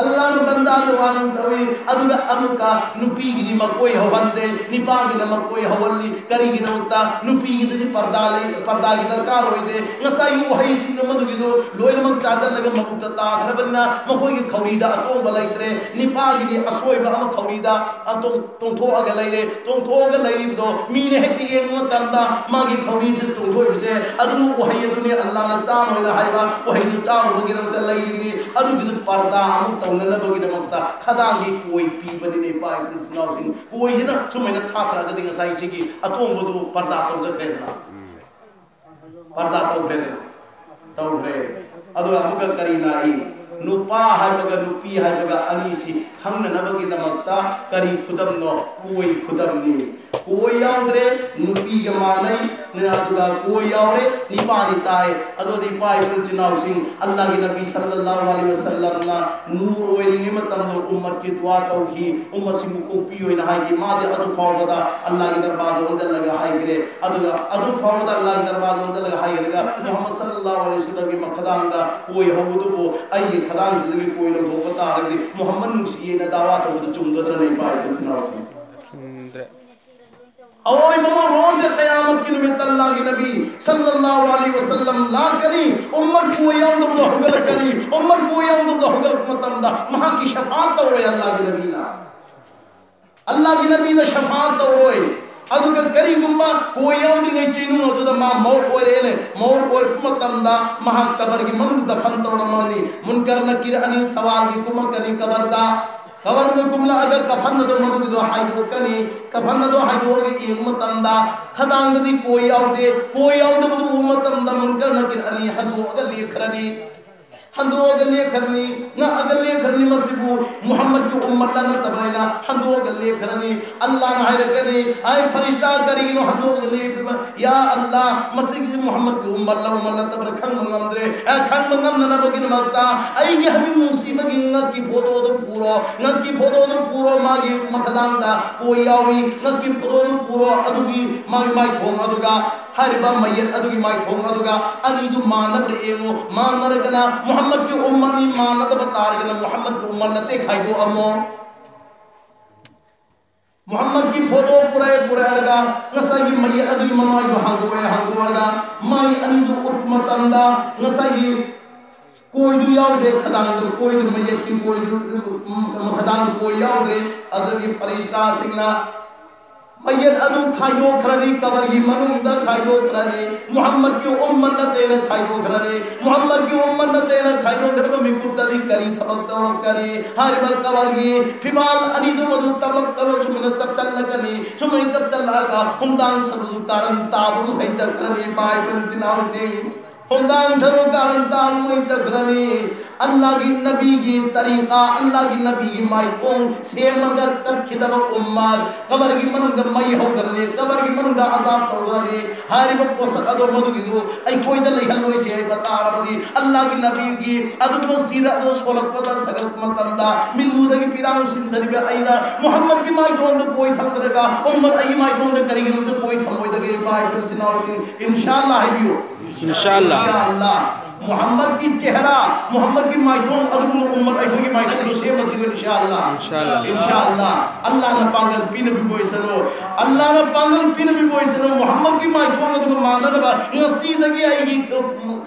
ꯑꯜꯂꯥꯅ ꯕꯟꯗꯥꯗ ꯋꯥꯔꯅꯤꯡ ꯇꯧꯏ꯫ ꯑꯗꯨꯒ ꯑꯃꯨꯛꯀ ꯅꯨꯄꯤꯒꯤꯗꯤ ꯃꯀꯣꯏ ꯍꯧꯍꯟꯗꯦ, ꯅꯤꯄꯥꯒꯤꯅ ꯃꯀꯣꯏ ꯍꯧꯍꯜꯂꯤ꯫ ꯀꯔꯤꯒꯤꯗꯃꯛꯇ? ꯅꯨꯄꯤꯒꯤꯗꯨꯗꯤ ꯄꯔꯗꯥ ꯂꯩ, ꯄꯔꯗꯥꯒꯤ ꯗꯔꯀꯥꯔ ꯑꯣꯏꯗꯦ꯫ ꯉꯁꯥꯏꯒꯤ ꯎꯍꯩꯁꯤꯡꯗꯣ ꯃꯗꯨꯒꯤꯗꯣ ꯂꯣꯏꯅꯃꯛ ꯆꯥꯁꯤꯜꯂꯒ ꯃꯕꯨꯛꯇ ꯇꯥꯈ꯭ꯔꯕꯅꯤꯅ ꯃꯈꯣꯏꯒꯤ ꯈꯧꯔꯤꯗ ꯑꯇꯣꯡꯕ ꯂꯩꯇ꯭ꯔꯦ꯫ ꯅꯤꯄꯥꯒꯤꯗꯤ ꯑꯁꯣꯏꯕ ꯑꯃ ꯈꯧꯔꯤꯗ ꯑꯇꯣꯡ-, ꯇꯣꯡꯊꯣꯛꯑꯒ ꯂꯩꯔꯦ꯫ ꯇꯣꯡꯊꯣꯛꯑꯒ ꯂꯩꯔꯤꯕꯗꯣ ꯃꯤꯅ ꯍꯦꯛꯇ ꯌꯦꯡꯕ ꯃꯇꯝꯗ ꯃꯥꯒꯤ ꯈꯧꯔꯤꯁꯦ ꯇꯣꯡꯊꯣꯛꯏꯕꯁꯦ ꯑꯗꯨꯅ ꯎꯍꯩ ꯑꯗꯨꯅꯤ, ꯑꯜꯂꯥꯅ ꯆꯥꯔꯣꯏꯅ ꯍꯥꯏꯕ ꯎꯍꯩꯗꯨ ꯆꯥꯔꯨꯕꯒꯤꯗꯃꯛꯇ ꯂꯩꯔꯤꯕꯅꯤ꯫ ꯑꯗꯨꯒꯤꯗꯨ ꯄꯔꯗꯥ ꯑꯃꯨꯛ ꯇꯧꯅꯅꯕꯒꯤꯗꯃꯛꯇ ꯈꯗꯥꯡꯒꯤ ꯀꯣꯏ ꯄꯤꯕꯅꯤꯅꯦ, ꯏꯄꯥ ꯏꯄꯨ ꯏꯆꯤꯟ ꯏꯅꯥꯎꯁꯤꯡ꯫ ꯀꯣꯏꯁꯤꯅ ꯁꯨꯃꯥꯏꯅ ꯊꯥꯊꯔꯛꯑꯒꯗꯤ ꯉꯁꯥꯏ ꯁꯤꯒꯤ ꯑꯇꯣꯡꯕꯗꯨ ꯄꯔꯗꯥ ꯇꯧꯖꯈ꯭ꯔꯦꯗꯅ꯫ ꯄꯔꯗꯥ ꯇꯧꯈ꯭ꯔꯦꯗꯅ꯫ ꯇꯧꯈ꯭ꯔꯦ꯫ ꯑꯗꯨꯒ ꯑꯃꯨꯛꯀ ꯀꯔꯤ ꯂꯥꯛꯏ? ꯅꯨꯄꯥ ꯍꯥꯏꯕꯒ ꯅꯨꯄꯤ ꯍꯥꯏꯕꯒ ꯑꯅꯤꯁꯤ ꯈꯪꯅꯅꯕꯒꯤꯗꯃꯛꯇ ꯀꯔꯤ ꯈꯨꯗꯝꯅꯣ? ꯀꯣꯏ ꯈꯨꯗꯝꯅꯤ꯫ ꯀꯣꯏ ꯌꯥꯎꯗ꯭ꯔꯦ, ꯅꯨꯄꯤꯒ ꯃꯥꯟꯅꯩ꯫ ꯑꯗꯨꯒ ꯀꯣꯏ ꯌꯥꯎꯔꯦ, ꯅꯤꯄꯥꯅꯤ ꯇꯥꯏ꯫ ꯑꯗꯨꯗꯤ ꯏꯄꯥ ꯏꯄꯨ ꯏꯆꯤꯟ ꯏꯅꯥꯎꯁꯤꯡ, ꯑꯜꯂꯥꯒꯤ ꯅꯕꯤ ꯁꯜꯂꯜꯂꯥꯍꯨ ꯑꯂꯩꯍꯤ ꯋꯁꯜꯂꯝꯅ ꯅꯨꯔ ꯑꯣꯏꯔꯤꯉꯩ ꯃꯇꯝꯗ ꯎꯝꯃꯠꯀꯤ ꯗꯨꯋꯥ ꯇꯧꯈꯤ, ꯎꯝꯃꯠꯁꯤꯡꯕꯨ ꯀꯣꯛꯄꯤꯌꯨ ꯍꯥꯏꯅ ꯍꯥꯏꯈꯤ꯫ ꯃꯥꯗꯤ ꯑꯗꯨ ꯐꯥꯎꯕꯗ ꯑꯜꯂꯥꯒꯤ ꯗꯔꯕꯥꯔꯗ ꯑꯣꯟꯁꯤꯜꯂꯒ ꯍꯥꯏꯈ꯭ꯔꯦ꯫ ꯑꯗꯨꯒ ꯑꯗꯨ ꯐꯥꯎꯕꯗ ꯑꯜꯂꯥꯒꯤ ꯗꯔꯕꯥꯔꯗ ꯑꯣꯟꯁꯤꯜꯂꯒ ꯍꯥꯏꯈ꯭ꯔꯒ ꯃꯨꯍꯝꯃꯗ ꯁꯜꯂꯜꯂꯥꯍꯨ ꯑꯂꯩꯍꯤ ꯋꯁꯜꯂꯝꯒꯤ ꯃꯈꯗꯥꯡꯗ ꯀꯣꯏ ꯍꯧꯕꯗꯨꯕꯨ ꯑꯩꯒꯤ ꯈꯗꯥꯡꯁꯤꯗꯒꯤ ꯀꯣꯏ ꯂꯧꯊꯣꯛꯄ ꯇꯥꯔꯒꯗꯤ ꯃꯨꯍꯝꯃꯗ ꯅꯨꯡꯁꯤꯌꯦꯅ ꯗꯥꯋꯥ ꯇꯧꯕꯗ ꯆꯨꯝꯒꯗ꯭ꯔꯅꯦ, ꯏꯄꯥ ꯏꯄꯨ ꯏꯆꯤꯟ ꯏꯅꯥꯎꯁꯤꯡ? ꯆꯨꯝꯗ꯭ꯔꯦ꯫ ꯑꯋꯣꯏꯕ ꯃꯔꯣꯜꯁꯦ ꯀꯌꯥꯃꯠꯀꯤ ꯅꯨꯃꯤꯠꯇ ꯑꯜꯂꯥ ꯅꯕꯤ ꯁꯜꯂꯜꯂꯥꯍꯨ ꯑꯂꯩꯍꯤ ꯋꯥꯁꯜꯂꯝ ꯂꯥꯛꯀꯅꯤ, ꯎꯝꯃꯠ ꯀꯣꯏ ꯌꯥꯎꯗꯕꯗꯣ ꯍꯧꯒꯠꯂꯛꯀꯅꯤ꯫ ꯎꯝꯃꯠ ꯀꯣꯏ ꯌꯥꯎꯗꯕꯗꯣ ꯍꯧꯒꯠꯂꯛꯄ ꯃꯇꯝꯗ ꯃꯍꯥꯛꯀꯤ ꯁꯐꯥꯠ ꯇꯧꯔꯣꯏ ꯑꯜꯂꯥꯍꯒꯤ ꯅꯕꯤꯅ꯫ ꯑꯜꯂꯥꯍꯒꯤ ꯅꯕꯤꯅ ꯁꯐꯥꯠ ꯇꯧꯔꯣꯏ꯫ ꯑꯗꯨꯒ ꯀꯔꯤꯒꯨꯝꯕ ꯀꯣꯏ ꯌꯥꯎꯗ꯭ꯔꯤꯉꯩ ꯆꯩꯅꯨꯡ ꯑꯗꯨꯗ ꯃꯥ ꯃꯧꯠ ꯑꯣꯏꯔꯦꯅꯦ, ꯃꯧꯠ ꯑꯣꯏꯔꯛꯄ ꯃꯇꯝꯗ ꯃꯍꯥꯛ ꯀꯕꯔꯒꯤ ꯃꯅꯨꯡꯗ ꯗꯐꯟ ꯇꯧꯔꯝꯃꯅꯤ꯫ ꯃꯨꯟꯀꯔ ꯅꯀꯤꯔ ꯑꯅꯤ ꯁꯋꯥꯜꯒꯤ ꯀꯨꯝꯃꯛꯀꯅꯤ ꯀꯕꯔꯗ꯫ ꯀꯕꯔꯗ ꯀꯨꯝꯂꯛꯑꯒ ꯀꯐꯟ ꯑꯗꯣ ꯃꯗꯨꯒꯤꯗꯣ ꯍꯥꯏꯗꯣꯛꯀꯅꯤ꯫ ꯀꯐꯟ ꯑꯗꯣ ꯍꯥꯏꯗꯣꯛꯑꯒ ꯌꯦꯡꯕ ꯃꯇꯝꯗ ꯈꯗꯥꯡꯗꯗꯤ ꯀꯣꯏ ꯌꯥꯎꯗꯦ꯫ ꯀꯣꯏ ꯌꯥꯎꯗꯕꯗꯨ ꯎꯕ ꯃꯇꯝꯗ ꯃꯨꯟꯀꯔ ꯅꯀꯤꯔ ꯑꯅꯤ ꯍꯟꯗꯣꯛꯑꯒ ꯂꯦꯞꯈ꯭ꯔꯅꯤ꯫ ꯍꯟꯗꯣꯛꯑꯒ ꯂꯦꯞꯈ꯭ꯔꯅꯤ, ꯉꯛꯑꯒ ꯂꯦꯞꯈ꯭ꯔꯅꯤ꯫ ꯃꯁꯤꯕꯨ ꯃꯨꯍꯝꯃꯗꯀꯤ ꯎꯝꯃꯠꯂ ꯅꯠꯇꯕ꯭ꯔꯥ ꯍꯥꯏꯅ ꯍꯟꯗꯣꯛꯑꯒ ꯂꯦꯞꯈ꯭ꯔꯅꯤ꯫ ꯑꯜꯂꯥꯍꯅ ꯍꯥꯏꯔꯛꯀꯅꯤ, "ꯑꯩ ꯐꯔꯤꯁꯇꯥ, ꯀꯔꯤꯒꯤꯅꯣ ꯍꯟꯗꯣꯛꯑꯒ ꯂꯦꯞꯄꯤꯕ? ꯌꯥ ꯑꯜꯂꯥꯍ, ꯃꯁꯤꯒꯤ ꯃꯨꯍꯝꯃꯗꯀꯤ ꯎꯝꯃꯠꯂ ꯎꯝꯃꯠ ꯅꯠꯇꯕ꯭ꯔꯥ ꯈꯪꯕ ꯉꯝꯗ꯭ꯔꯦ꯫ ꯑꯦ, ꯈꯪꯕ ꯉꯝꯅꯅꯕꯒꯤꯗꯃꯛꯇ ꯑꯩꯒꯤ ꯍꯕꯤꯕ ꯅꯨꯡꯁꯤꯕꯒꯤ ꯉꯛꯀꯤ ꯐꯣꯇꯣꯗꯨ ꯄꯨꯔꯣ, ꯉꯛꯀꯤ ꯐꯣꯇꯣꯗꯨ ꯄꯨꯔꯣ, ꯃꯥꯒꯤ ꯃꯈꯗꯥꯡꯗ ꯀꯣꯏ ꯌꯥꯎꯏ, ꯉꯛꯀꯤ ꯐꯣꯇꯣꯗꯨ ꯄꯨꯔꯣ, ꯑꯗꯨꯒꯤ ꯃꯥꯒꯤ ꯃꯥꯏꯊꯣꯡ ꯑꯗꯨꯒ ꯍꯥꯏꯔꯤꯕ ꯃꯌꯦꯠ ꯑꯗꯨꯒꯤ ꯃꯥꯏꯊꯣꯡ ꯑꯗꯨꯒ ꯑꯅꯤꯗꯨ ꯃꯥꯟꯅꯕ꯭ꯔꯥ ꯌꯦꯡꯉꯨ꯫ ꯃꯥꯟꯅꯔꯒꯅ ꯃꯨꯍꯝꯃꯗꯀꯤ ꯎꯝꯃꯠꯅꯤ, ꯃꯥꯟꯅꯗꯕ ꯇꯥꯔꯒꯅ ꯃꯨꯍꯝꯃꯗꯀꯤ ꯎꯝꯃꯠ ꯅꯠꯇꯦ, ꯈꯥꯏꯗꯣꯛꯑꯝꯃꯣ꯫ ꯃꯨꯍꯝꯃꯗꯀꯤ ꯐꯣꯇꯣ ꯄꯨꯔꯛꯑꯦ, ꯄꯨꯔꯛꯑꯒ ꯉꯁꯥꯏꯒꯤ ꯃꯌꯦꯛ ꯑꯗꯨꯒꯤ ꯃꯃꯥꯏꯗꯣ ꯍꯥꯡꯗꯣꯛꯑꯦ, ꯍꯥꯡꯗꯣꯛꯑꯒ ꯃꯥꯏ ꯑꯅꯤꯗꯨ ꯎꯠꯄ ꯃꯇꯝꯗ ꯉꯁꯥꯏꯒꯤ ꯀꯣꯏꯗꯨ ꯌꯥꯎꯗ꯭ꯔꯦ, ꯈꯗꯥꯡꯗ ꯀꯣꯏꯗꯨ, ꯃꯌꯦꯛꯀꯤ ꯀꯣꯏꯗꯨ, ꯎꯝ, ꯈꯗꯥꯡꯗ ꯀꯣꯏ ꯌꯥꯎꯗ꯭ꯔꯦ꯫ ꯑꯗꯨꯗꯒꯤ ꯐꯔꯤꯁꯇꯥꯁꯤꯡꯅ ꯃꯌꯦꯛ ꯑꯗꯨ ꯈꯥꯏꯗꯣꯛꯈ꯭ꯔꯅꯤ, ꯀꯕꯔꯒꯤ ꯃꯅꯨꯡꯗ ꯈꯥꯏꯗꯣꯛꯈ꯭ꯔꯅꯤ꯫ ꯃꯨꯍꯝꯃꯗꯀꯤ ꯎꯝꯃꯠ ꯅꯠꯇꯦꯅ ꯈꯥꯏꯗꯣꯛꯈ꯭ꯔꯅꯤ꯫ ꯃꯨꯍꯝꯃꯗꯀꯤ ꯎꯝꯃꯠ ꯅꯠꯇꯦꯅ ꯈꯥꯏꯗꯣꯛꯈ꯭ꯔꯕ ꯃꯤꯀꯨꯞꯇꯗꯤ ꯀꯔꯤ ꯊꯕꯛ ꯇꯧꯔꯛꯀꯅꯤ? ꯍꯥꯏꯔꯤꯕ ꯀꯕꯔꯒꯤ ꯐꯤꯕꯥꯜ ꯑꯅꯤꯗꯨ ꯃꯗꯨ ꯇꯕꯛ ꯇꯕꯛ ꯁꯨꯃꯥꯏꯅ ꯆꯞꯆꯜꯂꯛꯀꯅꯤ꯫ ꯁꯨꯃꯥꯏꯅ ꯆꯞꯆꯜꯂꯛꯑꯒ ꯍꯨꯝꯗꯥꯡ ꯁꯔꯨꯗꯨ ꯀꯥꯔꯟ ꯇꯥꯕ ꯃꯈꯩ ꯆꯠꯈ꯭ꯔꯅꯤ꯫ ꯏꯃꯥ ꯏꯕꯦꯟ ꯏꯆꯤꯟ ꯏꯅꯥꯎꯁꯤꯡ, ꯍꯨꯝꯗꯥꯡ ꯁꯔꯨ ꯀꯥꯔꯟ ꯇꯥꯕ ꯃꯈꯩ ꯆꯠꯈ꯭ꯔꯅꯤ꯫ ꯑꯜꯂꯥꯍꯒꯤ ꯅꯕꯤꯒꯤ ꯇꯔꯤꯀꯥ, ꯑꯜꯂꯥꯍꯒꯤ ꯅꯕꯤꯒꯤ ꯃꯥꯏꯊꯣꯡ ꯁꯦꯝꯃꯒ ꯆꯠꯈꯤꯗꯕ ꯎꯝꯃꯠ ꯀꯕꯔꯒꯤ ꯃꯅꯨꯡꯗ ꯃꯩ ꯍꯧꯈ꯭ꯔꯅꯤ, ꯀꯕꯔꯒꯤ ꯃꯅꯨꯡꯗ ꯑꯖꯥꯕ ꯇꯧꯈ꯭ꯔꯅꯤ꯫ ꯍꯥꯏꯔꯤꯕ ꯄꯣꯠꯁꯛ ꯑꯗꯣ ꯃꯗꯨꯒꯤꯗꯨ ꯑꯩꯈꯣꯏꯗ ꯂꯩꯍꯜꯂꯣꯏꯁꯦ ꯍꯥꯏꯕ ꯇꯥꯔꯕꯗꯤ, ꯑꯜꯂꯥꯍꯒꯤ ꯅꯕꯤꯒꯤ ꯑꯗꯨꯒꯨꯝꯕ ꯁꯤꯔ ꯑꯗꯨ ꯁꯣꯜꯂꯛꯄꯗ, ꯁꯥꯒꯠꯄ ꯃꯇꯝꯗ ꯃꯤꯠꯂꯨꯗꯒꯤ ꯄꯤꯔꯥꯡ ꯁꯤꯟꯊꯔꯤꯕ ꯑꯩꯅ ꯃꯨꯍꯝꯃꯗꯀꯤ ꯃꯥꯏꯊꯣꯡꯗ ꯀꯣꯏ ꯊꯝꯗ꯭ꯔꯒ ꯎꯝꯃꯠ ꯑꯩꯒꯤ ꯃꯥꯏꯊꯣꯡꯗ ꯀꯔꯤꯒꯤꯗꯃꯛꯇ ꯀꯣꯏ ꯊꯝꯃꯣꯏꯗꯒꯦ? ꯏꯃꯥ ꯏꯕꯦꯟ ꯏꯆꯤꯟ ꯏꯅꯥꯎꯁꯤꯡ, ꯏꯟꯁꯥ ꯑꯜꯂꯥꯍ ꯍꯥꯏꯕꯤꯌꯨ꯫ ꯏꯟꯁꯥ ꯑꯜꯂꯥꯍ꯫ ꯏꯟꯁꯥ ꯑꯜꯂꯥꯍ꯫ ꯃꯨꯍꯝꯃꯗꯀꯤ ꯆꯦꯍꯔꯥ, ꯃꯨꯍꯝꯃꯗꯀꯤ ꯃꯥꯏꯊꯣꯡ ꯑꯗꯨꯒꯨꯝꯕ ꯎꯝꯃꯠ ꯑꯩꯈꯣꯏꯒꯤ ꯃꯥꯏꯊꯣꯡꯗꯨ ꯁꯦꯝꯃꯁꯤꯀꯣ, ꯏꯟꯁꯥ ꯑꯜꯂꯥ꯫ ꯏꯟꯁꯥ ꯑꯜꯂꯥ꯫ ꯏꯟꯁꯥ ꯑꯜꯂꯥ꯫ ꯑꯜꯂꯥꯅ ꯄꯥꯡꯒꯜ ꯄꯤꯅꯕꯤꯕ ꯑꯣꯏꯁꯅꯨ꯫ ꯑꯜꯂꯥꯅ ꯄꯥꯡꯒꯜ ꯄꯤꯅꯕꯤꯕ ꯑꯣꯏꯁꯅꯨ꯫ ꯃꯨꯍꯝꯃꯗꯀꯤ ꯃꯥꯏꯊꯣꯡ ꯑꯗꯨꯒ ꯃꯥꯟꯅꯅꯕ ꯉꯁꯤꯗꯒꯤ ꯑꯩꯒꯤ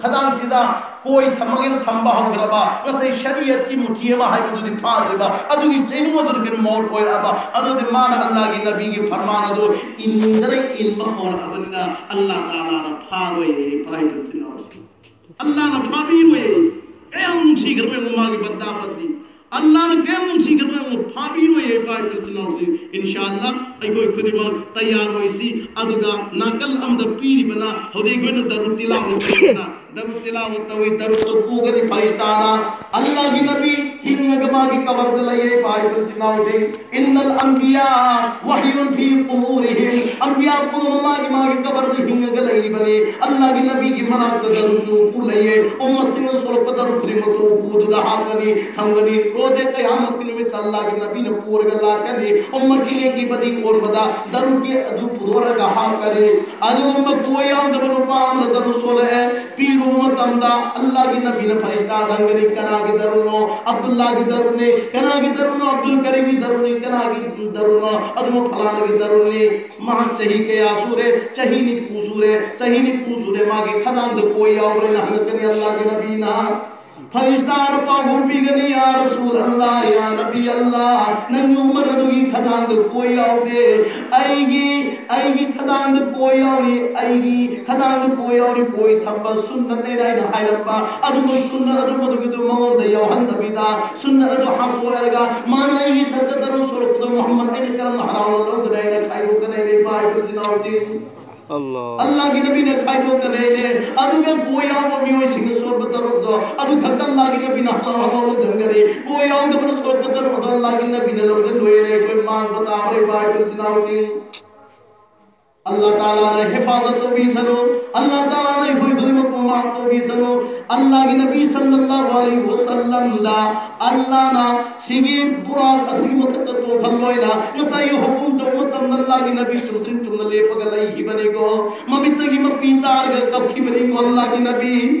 ꯈꯗꯥꯡꯁꯤꯗ ꯀꯣꯏ ꯊꯝꯃꯒꯦꯅ ꯊꯝꯕ ꯍꯧꯈ꯭ꯔꯕ, ꯉꯁꯥꯏ ꯁꯔꯤꯌꯠꯀꯤ ꯃꯨꯊꯤ ꯑꯃ ꯍꯥꯏꯕꯗꯨꯗꯤ ꯐꯥꯗ꯭ꯔꯤꯕ, ꯑꯗꯨꯒꯤ ꯆꯩꯅꯨꯡ ꯑꯗꯨꯗ ꯀꯩꯅꯣ ꯃꯣꯠ ꯑꯣꯏꯔꯛꯑꯕ, ꯑꯗꯨꯗꯤ ꯃꯥꯅ ꯑꯜꯂꯥꯒꯤ ꯅꯕꯤꯒꯤ ꯐꯔꯃꯥꯟ ꯑꯗꯨ ꯏꯟꯗꯅ ꯏꯟꯕ ꯍꯧꯔꯛꯑꯕꯅꯤꯅ ꯑꯜꯂꯥ ꯇꯥꯂꯥꯅ ꯐꯥꯔꯣꯏꯌꯦ, ꯄꯥꯏꯕ ꯇꯤꯟꯅꯧꯁꯤ꯫ ꯑꯜꯂꯥꯅ ꯐꯥꯕꯤꯔꯣꯏꯌꯦ꯫ ꯀꯌꯥꯝ ꯅꯨꯡꯁꯤꯈ꯭ꯔꯕ ꯌꯦꯡꯉꯨ ꯃꯥꯒꯤ ꯕꯟꯗꯥ ꯕꯟꯗꯤ꯫ ꯑꯜꯂꯥꯅ ꯀꯌꯥꯝ ꯅꯨꯡꯁꯤꯈ꯭ꯔꯕ ꯌꯦꯡꯉꯨ, ꯐꯥꯕꯤꯔꯣꯏꯌꯦ, ꯄꯥꯏꯕ ꯇꯤꯟꯅꯧꯁꯤ꯫ ꯏꯟꯁꯥ ꯑꯜꯂꯥ, ꯑꯩꯈꯣꯏ ꯈꯨꯗꯤꯡꯃꯛ ꯇꯌꯥꯔ ꯑꯣꯏꯁꯤ꯫ ꯑꯗꯨꯒ ꯅꯥꯀꯜ ꯑꯃꯗ ꯄꯤꯔꯤꯕꯅ ꯍꯧꯖꯤꯛ ꯑꯩꯈꯣꯏꯅ ꯗꯔꯨ ꯇꯤꯂꯥꯋꯠ ꯇꯧꯕꯅ ꯗꯔꯨ ꯇꯤꯂꯥꯋꯠ ꯇꯧꯏ, ꯗꯔꯨꯗꯨ ꯄꯨꯒꯅꯤ ꯐꯔꯤꯁꯇꯥꯅ꯫ ꯑꯜꯂꯥꯒꯤ ꯅꯕꯤ ꯍꯤꯡꯉꯒ ꯃꯥꯒꯤ ꯀꯕꯔꯗ ꯂꯩꯌꯦ, ꯄꯥꯏꯕ ꯇꯤꯟꯅꯧꯁꯤ꯫ ꯏꯟꯅꯜ ꯑꯝꯕꯤꯌꯥ ꯋꯍꯌꯨꯟ ꯐꯤ ꯀꯨꯕꯨꯔꯤꯍꯤꯝ꯫ ꯑꯝꯕꯤꯌꯥ ꯄꯨꯝꯅꯃꯛ ꯃꯥꯒꯤ ꯃꯥꯒꯤ ꯀꯕꯔꯗ ꯍꯤꯡꯉꯒ ꯂꯩꯔꯤꯕꯅꯤ꯫ ꯑꯜꯂꯥꯒꯤ ꯅꯕꯤꯒꯤ ꯃꯅꯥꯛꯇ ꯗꯔꯨꯒꯤ ꯎꯄꯨ ꯂꯩꯌꯦ꯫ ꯎꯝꯃꯠꯁꯤꯡꯅ ꯁꯣꯛꯂꯛꯄ ꯗꯔꯨ ꯈꯨꯗꯤꯡꯃꯛꯇꯨ ꯎꯄꯨꯗꯨꯗ ꯍꯥꯞꯀꯅꯤ, ꯊꯝꯒꯅꯤ꯫ ꯔꯣꯖꯦ ꯀꯌꯥꯃꯠꯀꯤ ꯅꯨꯃꯤꯠꯇ ꯑꯜꯂꯥꯒꯤ ꯅꯕꯤꯅ ꯄꯨꯔꯒ ꯂꯥꯛꯀꯅꯤ꯫ ꯎꯝꯃꯠꯀꯤ ꯅꯦꯀꯤ ꯕꯗꯤ ꯑꯣꯟꯕꯗ ꯗꯔꯨꯒꯤ ꯑꯗꯨ ꯄꯨꯊꯣꯔꯒ ꯍꯥꯞꯀꯅꯤ꯫ ꯑꯗꯨꯒꯨꯝꯕ ꯀꯣꯏ ꯌꯥꯎꯗꯕ ꯅꯨꯄꯥ ꯑꯃꯅ ꯗꯔꯨ ꯁꯣꯜꯂꯛꯑꯦ꯫ ꯄꯤꯔꯨꯕ ꯃꯇꯝꯗ ꯑꯜꯂꯥꯒꯤ ꯅꯕꯤꯅ ꯐꯔꯤꯁꯇꯥꯗ ꯍꯪꯒꯅꯤ, ꯀꯅꯥꯒꯤ ꯗꯔꯨꯅꯣ? ꯑꯕꯗꯨꯜꯂꯥꯒꯤ ꯗꯔꯨꯅꯤ꯫ ꯀꯅꯥꯒꯤ ꯗꯔꯨꯅꯣ? ꯑꯕꯗꯨꯜ ꯀꯔꯤꯝꯒꯤ ꯗꯔꯨꯅꯤ꯫ ꯀꯅꯥꯒꯤ ꯗꯔꯨꯅꯣ? ꯑꯗꯨꯃ ꯐꯂꯥꯅꯒꯤ ꯗꯔꯨꯅꯤ꯫ ꯃꯍꯥꯛ ꯆꯍꯤ ꯀꯌꯥ ꯁꯨꯔꯦ? ꯆꯍꯤ ꯅꯤꯐꯨ ꯁꯨꯔꯦ꯫ ꯆꯍꯤ ꯅꯤꯐꯨ ꯁꯨꯔꯦ꯫ ꯃꯥꯒꯤ ꯈꯗꯥꯡꯗ ꯀꯣꯏ ꯌꯥꯎꯕ꯭ꯔꯦꯅ ꯍꯪꯉꯛꯀꯅꯤ ꯑꯜꯂꯥꯒꯤ ꯅꯕꯤꯅ꯫ ꯐꯔꯤꯁꯇꯥꯅ ꯄꯥꯎꯈꯨꯝ ꯄꯤꯒꯅꯤ, ꯌꯥ ꯔꯁꯨꯜ ꯑꯜꯂꯥ, ꯌꯥ ꯅꯕꯤ ꯑꯜꯂꯥ, ꯅꯪꯒꯤ ꯎꯃꯠ ꯑꯗꯨꯒꯤ ꯈꯗꯥꯡꯗ ꯀꯣꯏ ꯌꯥꯎꯗꯦ꯫ ꯑꯩꯒꯤ ꯑꯩꯒꯤ ꯈꯗꯥꯡꯗ ꯀꯣꯏ ꯌꯥꯎꯔꯤ, ꯑꯩꯒꯤ ꯈꯗꯥꯡꯗ ꯀꯣꯏ ꯌꯥꯎꯔꯤ, ꯀꯣꯏ ꯊꯝꯕ ꯁꯨꯟꯅꯠꯅꯦꯅ ꯑꯩꯅ ꯍꯥꯏꯔꯝꯕ ꯑꯗꯨꯒ ꯁꯨꯟꯅꯠ ꯑꯗꯨ ꯃꯗꯨꯒꯤꯗꯨ ꯃꯉꯣꯟꯗ ꯌꯥꯎꯍꯟꯗꯕꯤꯗ ꯁꯨꯟꯅꯠ ꯑꯗꯨ ꯍꯥꯡꯗꯣꯛꯍꯜꯂꯒ ꯃꯥꯅ ꯑꯩꯒꯤ ꯏꯊꯛꯇ ꯗꯔꯨ ꯁꯣꯜꯂꯛꯄꯗꯣ ꯃꯨꯍꯝꯃꯗ ꯑꯩꯅ ꯀꯔꯝꯅ ꯍꯔꯥꯎꯅ ꯂꯧꯒꯅꯤ ꯍꯥꯏꯅ ꯈꯥꯏꯗꯣꯛꯀꯅꯤ ꯍꯥꯏꯅ ꯏꯄꯥ ꯏꯄꯨꯁꯤꯡ ꯏꯅꯥꯎꯁꯤꯡ꯫ ꯑꯜꯂꯥ꯫ ꯑꯜꯂꯥꯒꯤ ꯅꯕꯤꯅ ꯈꯥꯏꯗꯣꯛꯀꯅꯤ ꯍꯥꯏꯅꯦ꯫ ꯑꯗꯨꯒ ꯀꯣꯏ ꯌꯥꯎꯕ ꯃꯤꯑꯣꯏꯁꯤꯡꯅ ꯁꯣꯟꯕ ꯗꯔꯨꯗꯣ ꯑꯗꯨ ꯈꯛꯇ ꯑꯜꯂꯥꯒꯤ ꯅꯕꯤꯅ ꯍꯔꯥꯎ ꯍꯔꯥꯎ ꯂꯧꯁꯤꯟꯒꯅꯤ꯫ ꯀꯣꯏ ꯌꯥꯎꯗꯕꯅ ꯁꯣꯟꯕ ꯗꯔꯨꯗꯣ ꯑꯜꯂꯥꯒꯤ ꯅꯕꯤꯅ ꯂꯧꯁꯤꯜꯂꯣꯏꯅꯦ꯫ ꯑꯩꯈꯣꯏ ꯃꯥꯡꯕ ꯇꯥꯕ ꯏꯄꯥ ꯏꯄꯨꯁꯤꯡ ꯏꯅꯥꯎꯁꯤꯡ꯫ ꯑꯜꯂꯥ ꯇꯥꯂꯥꯅ ꯍꯤꯐꯥꯖꯠ ꯇꯧꯕꯤꯁꯅꯨ꯫ ꯑꯜꯂꯥ ꯇꯥꯂꯥꯅ ꯑꯩꯈꯣꯏ ꯈꯨꯗꯤꯡꯃꯛꯄꯨ ꯃꯥꯐ ꯇꯧꯕꯤꯁꯅꯨ꯫ ꯑꯜꯂꯥꯒꯤ ꯅꯕꯤ ꯁꯜꯂꯜꯂꯥꯍꯨ ꯑꯂꯩꯍꯤ ꯋꯁꯜꯂꯝꯗ ꯑꯜꯂꯥꯅ ꯁꯤꯒꯤ ꯕꯨꯔꯥꯛ ꯑꯁꯤꯒꯤ ꯃꯊꯛꯇ ꯇꯣꯡꯍꯜꯂꯣꯏꯅ ꯉꯁꯥꯏꯒꯤ ꯍꯨꯀꯨꯝ ꯇꯧꯕ ꯃꯇꯝꯗ ꯑꯜꯂꯥꯒꯤ ꯅꯕꯤ ꯆꯨꯝꯗ꯭ꯔꯤꯡ ꯆꯨꯝꯅ ꯂꯦꯞꯄꯒ ꯂꯩꯈꯤꯕꯅꯤꯀꯣ꯫ ꯃꯃꯤꯡ ꯃꯃꯤꯠꯇꯒꯤ ꯃꯄꯤ ꯇꯥꯔꯒ ꯀꯞꯈꯤꯕꯅꯤ꯫ ꯑꯜꯂꯥꯍꯒꯤ ꯅꯕꯤ,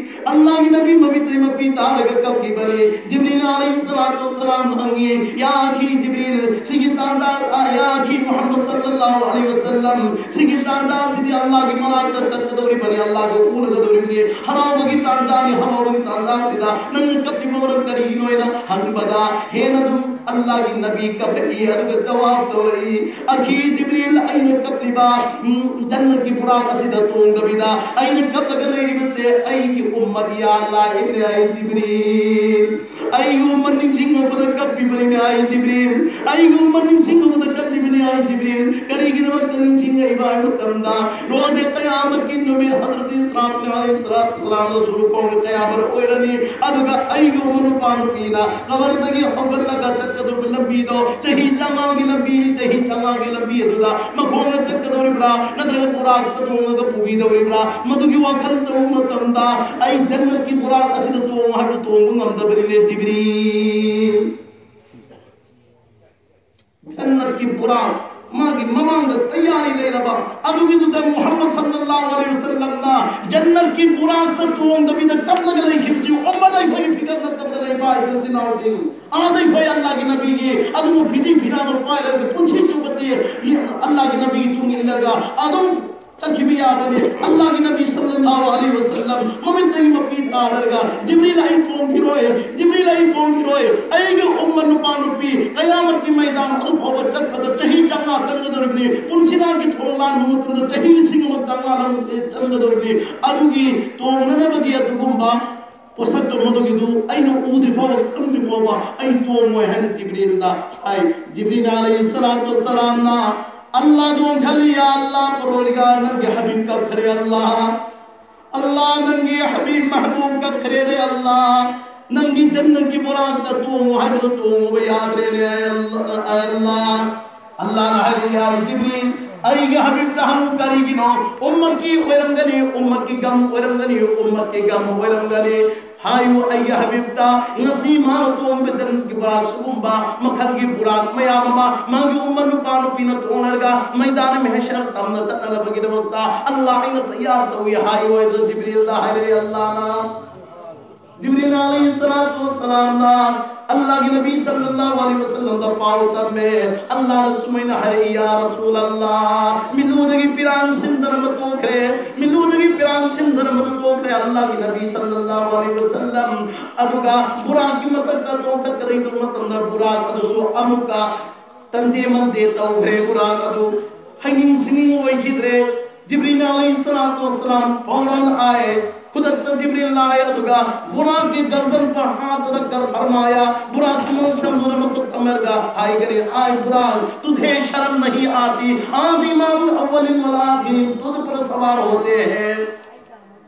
ꯑꯜꯂꯥꯍꯒꯤ ꯅꯕꯤ ꯃꯃꯤꯠꯇꯒꯤ ꯃꯄꯤ ꯇꯥꯔꯒ ꯀꯞꯈꯤꯕꯅꯤ꯫ ꯖꯤꯕ꯭ꯔꯤꯜ ꯑꯂꯩꯍꯤ ꯁꯂꯥꯇꯨ ꯋꯁꯁꯂꯥꯝ ꯍꯪꯉꯤ, "ꯌꯥ ꯑꯈꯤ ꯖꯤꯕ꯭ꯔꯤꯜ, ꯁꯤꯒꯤ ꯇꯥꯟꯖꯥ, ꯑ, ꯌꯥ ꯑꯈꯤ ꯃꯨꯍꯝꯃꯗ ꯁꯜꯂꯜꯂꯥꯍꯨ ꯑꯂꯩꯍꯤ ꯋꯁꯜꯂꯝ, ꯁꯤꯒꯤ ꯇꯥꯟꯖꯥ ꯑꯁꯤꯗꯤ ꯑꯜꯂꯥꯍꯒꯤ ꯃꯅꯥꯛꯇ ꯆꯠꯀꯗꯧꯔꯤꯕꯅꯤ, ꯑꯜꯂꯥꯍꯒ ꯎꯅꯒꯗꯧꯔꯤꯕꯅꯤ, ꯍꯔꯥꯎꯕꯒꯤ ꯇꯥꯟꯖꯥꯅꯤ, ꯍꯔꯥꯎꯕꯒꯤ ꯇꯥꯟꯖꯥꯁꯤꯗ ꯅꯪꯅ ꯀꯞꯂꯤꯕ ꯃꯔꯝ ꯀꯔꯤꯒꯤꯅꯣ?" ꯍꯥꯏꯅ ꯍꯪꯕꯗ, ꯍꯦꯟꯅ ꯑꯗꯨꯝ ꯑꯜꯂꯥꯍꯒꯤ ꯅꯕꯤ ꯀꯞꯂꯛꯏ꯫ ꯑꯗꯨꯒ ꯖꯋꯥꯕ ꯇꯧꯔꯛꯏ, "ꯑꯈꯤ ꯖꯤꯕ꯭ꯔꯤꯜ, ꯑꯩꯅ ꯀꯞꯂꯤꯕ, ꯎꯝ, ꯖꯟꯅꯠꯀꯤ ꯕꯨꯔꯥꯛ ꯑꯁꯤꯗ ꯇꯣꯡꯗꯕꯤꯗ ꯑꯩꯅ ꯀꯞꯂꯒ ꯂꯩꯔꯤꯕꯁꯦ ꯑꯩꯒꯤ ꯎꯝꯃꯠ, ꯌꯥ ꯑꯜꯂꯥꯍ, ꯑꯩꯅꯦ, ꯑꯩ ꯖꯤꯕ꯭ꯔꯤꯜ꯫ ꯑꯩꯒꯤ ꯎꯝꯃꯠ ꯅꯤꯡꯁꯤꯡꯉꯛꯄꯗ ꯀꯞꯄꯤꯕꯅꯤꯅꯦ, ꯑꯩ ꯖꯤꯕ꯭ꯔꯤꯜ꯫ ꯑꯩꯒꯤ ꯎꯝꯃꯠ ꯅꯤꯡꯁꯤꯡꯉꯛꯄꯗ ꯀꯞꯄꯤꯕꯅꯤ, ꯑꯩ ꯖꯤꯕ꯭ꯔꯤꯜ꯫ ꯀꯔꯤꯒꯤꯗꯃꯛꯇ ꯅꯤꯡꯁꯤꯡꯉꯛꯏꯕ ꯍꯥꯏꯕ ꯃꯇꯝꯗ, ꯔꯣꯖꯦ ꯀꯌꯥꯃꯠꯀꯤ ꯅꯨꯃꯤꯠ ꯍꯖꯔꯠ ꯏꯁꯔꯥꯐꯤꯜ ꯑꯂꯩꯍꯤ ꯁꯂꯥꯇꯨ ꯋꯁꯁꯂꯥꯝꯗ ꯁꯨꯔꯨ ꯀꯧꯅ ꯀꯌꯥꯃꯠ ꯑꯣꯏꯔꯅꯤ꯫ ꯑꯗꯨꯒ ꯑꯩꯒꯤ ꯎꯝꯃꯠ ꯅꯨꯄꯥ ꯅꯨꯄꯤꯅ ꯀꯕꯔꯗꯒꯤ ꯍꯧꯒꯠꯂꯒ ꯆꯠꯀꯗꯧꯔꯤꯕ ꯂꯝꯕꯤꯗꯣ ꯆꯍꯤ ꯆꯥꯝꯃꯉꯥꯒꯤ ꯂꯝꯕꯤꯅꯤ, ꯆꯍꯤ ꯆꯥꯝꯃꯉꯥꯒꯤ ꯂꯝꯕꯤ ꯑꯗꯨꯗ ꯃꯈꯣꯡꯅ ꯆꯠꯀꯗꯧꯔꯤꯕ꯭ꯔꯥ, ꯅꯠꯇ꯭ꯔꯒ ꯕꯨꯔꯥꯛꯇ ꯇꯣꯡꯉꯒ ꯄꯨꯕꯤꯗꯧꯔꯤꯕ꯭ꯔꯥ?" ꯃꯗꯨꯒꯤ ꯋꯥꯈꯜ ꯇꯧꯕ ꯃꯇꯝꯗ, "ꯑꯩ ꯖꯟꯅꯠꯀꯤ ꯕꯨꯔꯥꯛ ꯑꯁꯤꯗ ꯇꯣꯡꯉꯨ ꯍꯥꯏꯕꯗꯨ ꯇꯣꯡꯕ ꯉꯝꯗꯕꯅꯤꯅꯦ, ꯖꯤꯕ꯭ꯔꯤꯜ꯫ ꯖꯟꯅꯠꯀꯤ ꯕꯨꯔꯥꯛ ꯃꯥꯒꯤ ꯃꯃꯥꯡꯗ ꯇꯌꯥꯔꯤ ꯂꯩꯔꯕ ꯑꯗꯨꯒꯤꯗꯨꯗ ꯃꯨꯍꯝꯃꯗ ꯁꯜꯂꯜꯂꯥꯍꯨ ꯑꯂꯩꯍꯤ ꯋꯁꯜꯂꯝꯅ ꯖꯟꯅꯠꯀꯤ ꯕꯨꯔꯥꯛꯇ ꯇꯣꯡꯗꯕꯤꯗ ꯀꯞꯂꯒ ꯂꯩꯈꯤꯕꯁꯤ ꯎꯝꯃꯠ ꯑꯩꯈꯣꯏꯒꯤ ꯐꯤꯀꯔ ꯅꯠꯇꯕꯅ ꯂꯩꯕ ꯏꯆꯤꯟ ꯏꯅꯥꯎꯁꯤꯡ꯫ ꯑꯥꯗ ꯑꯩꯈꯣꯏ ꯑꯜꯂꯥꯍꯒꯤ ꯅꯕꯤꯒꯤ ꯑꯗꯨꯕꯨ ꯐꯤꯗꯤ ꯐꯤꯔꯥꯗꯣ ꯄꯥꯏꯔꯒ ꯄꯨꯟꯁꯤ ꯆꯨꯞꯄꯁꯤ ꯑꯜꯂꯥꯍꯒꯤ ꯅꯕꯤꯒꯤ ꯇꯨꯡ ꯏꯜꯂꯒ ꯑꯗꯨꯝ ꯆꯠꯈꯤꯕ ꯌꯥꯕꯅꯤ꯫ ꯑꯜꯂꯥꯍꯒꯤ ꯅꯕꯤ ꯁꯜꯂꯜꯂꯥꯍꯨ ꯑꯂꯩꯍꯤ ꯋꯁꯜꯂꯝ ꯃꯃꯤꯠꯇꯒꯤ ꯃꯄꯤ ꯇꯥꯔꯒ, "ꯖꯤꯕ꯭ꯔꯤꯜ, ꯑꯩ ꯇꯣꯡꯈꯤꯔꯣꯏ, ꯖꯤꯕ꯭ꯔꯤꯜ, ꯑꯩ ꯇꯣꯡꯈꯤꯔꯣꯏ, ꯑꯩꯒꯤ ꯎꯝꯃꯠ ꯅꯨꯄꯥ ꯅꯨꯄꯤ ꯀꯌꯥꯃꯠꯀꯤ ꯃꯩꯗꯥꯟ ꯑꯗꯨ ꯐꯥꯎꯕ ꯆꯠꯄꯗ ꯆꯍꯤ ꯆꯥꯝꯃꯉꯥ ꯆꯪꯒꯗꯧꯔꯤꯕꯅꯤ, ꯄꯨꯟꯁꯤꯔꯥꯡꯒꯤ ꯊꯣꯡ ꯂꯥꯟꯕ ꯃꯇꯝꯗ ꯆꯍꯤ ꯂꯤꯁꯤꯡ ꯑꯃ ꯆꯥꯝꯃꯉꯥ ꯆꯪꯒꯗꯧꯔꯤꯕꯅꯤ, ꯑꯗꯨꯒꯤ ꯇꯣꯡꯅꯅꯕꯒꯤ ꯑꯗꯨꯒꯨꯝꯕ ꯄꯣꯠꯁꯛꯇꯣ ꯃꯗꯨꯒꯤꯗꯨ ꯑꯩꯅ ꯎꯗ꯭ꯔꯤ ꯐꯥꯎꯕ, ꯈꯪꯗ꯭ꯔꯤ ꯐꯥꯎꯕ ꯑꯩ ꯇꯣꯡꯉꯣꯏ" ꯍꯥꯏꯅ ꯖꯤꯕ꯭ꯔꯤꯜꯗ ꯍꯥꯏ꯫ ꯖꯤꯕ꯭ꯔꯤꯜ ꯑꯂꯩꯍꯤ ꯁꯂꯥꯇꯨ ꯋꯁꯁꯂꯥꯝꯅ ꯑꯜꯂꯥꯍꯗ ꯑꯣꯟꯈꯠꯂꯤ, "ꯌꯥ ꯑꯜꯂꯥꯍ, ꯄꯔꯣꯔꯗꯤꯒꯥꯔ, ꯅꯪꯒꯤ ꯍꯕꯤꯕ ꯀꯞꯈ꯭ꯔꯦ ꯑꯜꯂꯥꯍ꯫ ꯑꯜꯂꯥꯍ, ꯅꯪꯒꯤ ꯍꯕꯤꯕ ꯃꯍꯕꯨꯕ ꯀꯞꯈ꯭ꯔꯦꯅꯦ ꯑꯜꯂꯥꯍ꯫ ꯅꯪꯒꯤ ꯖꯟꯅꯠꯀꯤ ꯕꯨꯔꯥꯛꯇ ꯇꯣꯡꯉꯨ ꯍꯥꯏꯕꯗꯨ ꯇꯣꯡꯉꯨꯕ ꯌꯥꯗ꯭ꯔꯦꯅꯦ ꯑꯜꯂꯥꯍ, ꯑꯦ ꯑꯜꯂꯥꯍ꯫" ꯑꯜꯂꯥꯍꯅ ꯍꯥꯏꯔꯤ, "ꯌꯥ ꯖꯤꯕ꯭ꯔꯤꯜ, ꯑꯩꯒꯤ ꯍꯕꯤꯕꯇ ꯍꯪꯉꯨ, ꯀꯔꯤꯒꯤꯅꯣ? ꯎꯝꯃꯠꯀꯤ ꯑꯣꯏꯔꯝꯒꯅꯤ, ꯎꯝꯃꯠꯀꯤ ꯒꯝ ꯑꯣꯏꯔꯝꯒꯅꯤ, ꯎꯝꯃꯠꯀꯤ ꯒꯝ ꯑꯣꯏꯔꯝꯒꯅꯤ꯫ ꯍꯥꯏꯌꯨ ꯑꯩꯒꯤ ꯍꯕꯤꯕꯇ, ꯉꯁꯤ ꯃꯥꯅ ꯇꯣꯡꯕ ꯖꯟꯅꯠꯀꯤ ꯕꯨꯔꯥꯛ, ꯁꯤꯒꯨꯝꯕ ꯃꯈꯜꯒꯤ ꯕꯨꯔꯥꯛ ꯃꯌꯥꯝ ꯑꯃ ꯃꯥꯒꯤ ꯎꯝꯃ ꯅꯨꯄꯥ ꯅꯨꯄꯤꯅ ꯇꯣꯡꯂꯔꯒ ꯃꯩꯗꯥꯟ ꯃꯍꯁꯔ ꯇꯝꯅ ꯆꯠꯅꯅꯕꯒꯤꯗꯃꯛꯇ ꯑꯜꯂꯥꯍ ꯑꯩꯅ ꯇꯌꯥꯔ ꯇꯧꯏ ꯍꯥꯏꯌꯨ ꯍꯥꯏꯗꯅ ꯖꯤꯕ꯭ꯔꯤꯜꯗ ꯍꯥꯏꯔꯛꯑꯦ ꯑꯜꯂꯥꯍꯅ꯫ ꯖꯤꯕ꯭ꯔꯤꯜ ꯑꯂꯩꯍꯤ ꯁꯂꯥꯇꯨ ꯋꯁꯁꯂꯥꯝꯅ ꯑꯜꯂꯥꯍꯒꯤ ꯅꯕꯤ ꯁꯜꯂꯜꯂꯥꯍꯨ ꯑꯂꯩꯍꯤ ꯋꯁꯜꯂꯝꯗ ꯄꯥꯎ ꯇꯝꯃꯦ꯫ ꯑꯜꯂꯥꯍꯅ ꯁꯨꯃꯥꯏꯅ ꯍꯥꯏꯔꯛꯏ, ꯌꯥ ꯔꯁꯨꯂꯜꯂꯥꯍ, ꯃꯤꯠꯂꯨꯗꯒꯤ ꯄꯤꯔꯥꯡ ꯁꯤꯟꯗꯅ ꯑꯃ ꯇꯣꯛꯈ꯭ꯔꯦ, ꯃꯤꯠꯂꯨꯗꯒꯤ ꯄꯤꯔꯥꯡ ꯁꯤꯟꯗꯅ ꯑꯃ ꯇꯣꯛꯈ꯭ꯔꯦ꯫ ꯑꯜꯂꯥꯍꯒꯤ ꯅꯕꯤ ꯁꯜꯂꯜꯂꯥꯍꯨ ꯑꯂꯩꯍꯤ ꯋꯁꯜꯂꯝ ꯑꯗꯨꯒ ꯕꯨꯔꯥꯛꯀꯤ ꯃꯊꯛꯇ ꯇꯣꯡꯈꯠꯀꯗꯧꯕ ꯃꯇꯝꯗ ꯕꯨꯔꯥꯛ ꯑꯗꯨꯁꯨ ꯑꯃꯨꯛꯀ ꯇꯟꯗꯦ ꯃꯟꯗꯦ ꯇꯧꯈ꯭ꯔꯦ꯫ ꯕꯨꯔꯥꯛ ꯑꯗꯨ ꯍꯩꯅꯤꯡ ꯁꯤꯅꯤꯡ ꯑꯣꯏꯈꯤꯗ꯭ꯔꯦ꯫ ꯖꯤꯕ꯭ꯔꯤꯜ ꯑꯂꯩꯍꯤ ꯁꯂꯥꯇꯨ ꯋꯁꯁꯂꯥꯝ ꯐꯧꯔꯟ ꯑꯥꯏ, ꯈꯨꯗꯛꯇ ꯖꯤꯕ꯭ꯔꯤꯜ ꯂꯥꯛꯑꯦ, ꯑꯗꯨꯒ ꯕꯨꯔꯥꯛꯀꯤ ꯒꯔꯗꯟ ꯄꯔ ꯍꯥꯠ ꯔꯈꯀꯔ ꯐꯔꯃꯥꯌꯥ, ꯕꯨꯔꯥꯛꯀꯤ ꯃꯉꯛꯁꯝꯗꯨꯗ ꯃꯈꯨꯠ ꯊꯝꯃꯔꯒ ꯍꯥꯏꯈꯔꯦ, ꯑꯥꯏ ꯕꯨꯔꯥꯛ, ꯇꯨꯖꯦ ꯁꯔꯝ ꯅꯍꯤ ꯑꯥꯇꯤ, ꯑꯥꯖ ꯏꯃꯥꯝ ꯑꯜ ꯑꯋ꯭ꯋꯂꯤꯟ ꯋꯜ ꯑꯥꯈꯤꯔꯤꯟ ꯇꯨꯖ ꯄꯔ ꯁꯋꯥꯔ ꯍꯣꯇꯦ ꯍꯦ꯫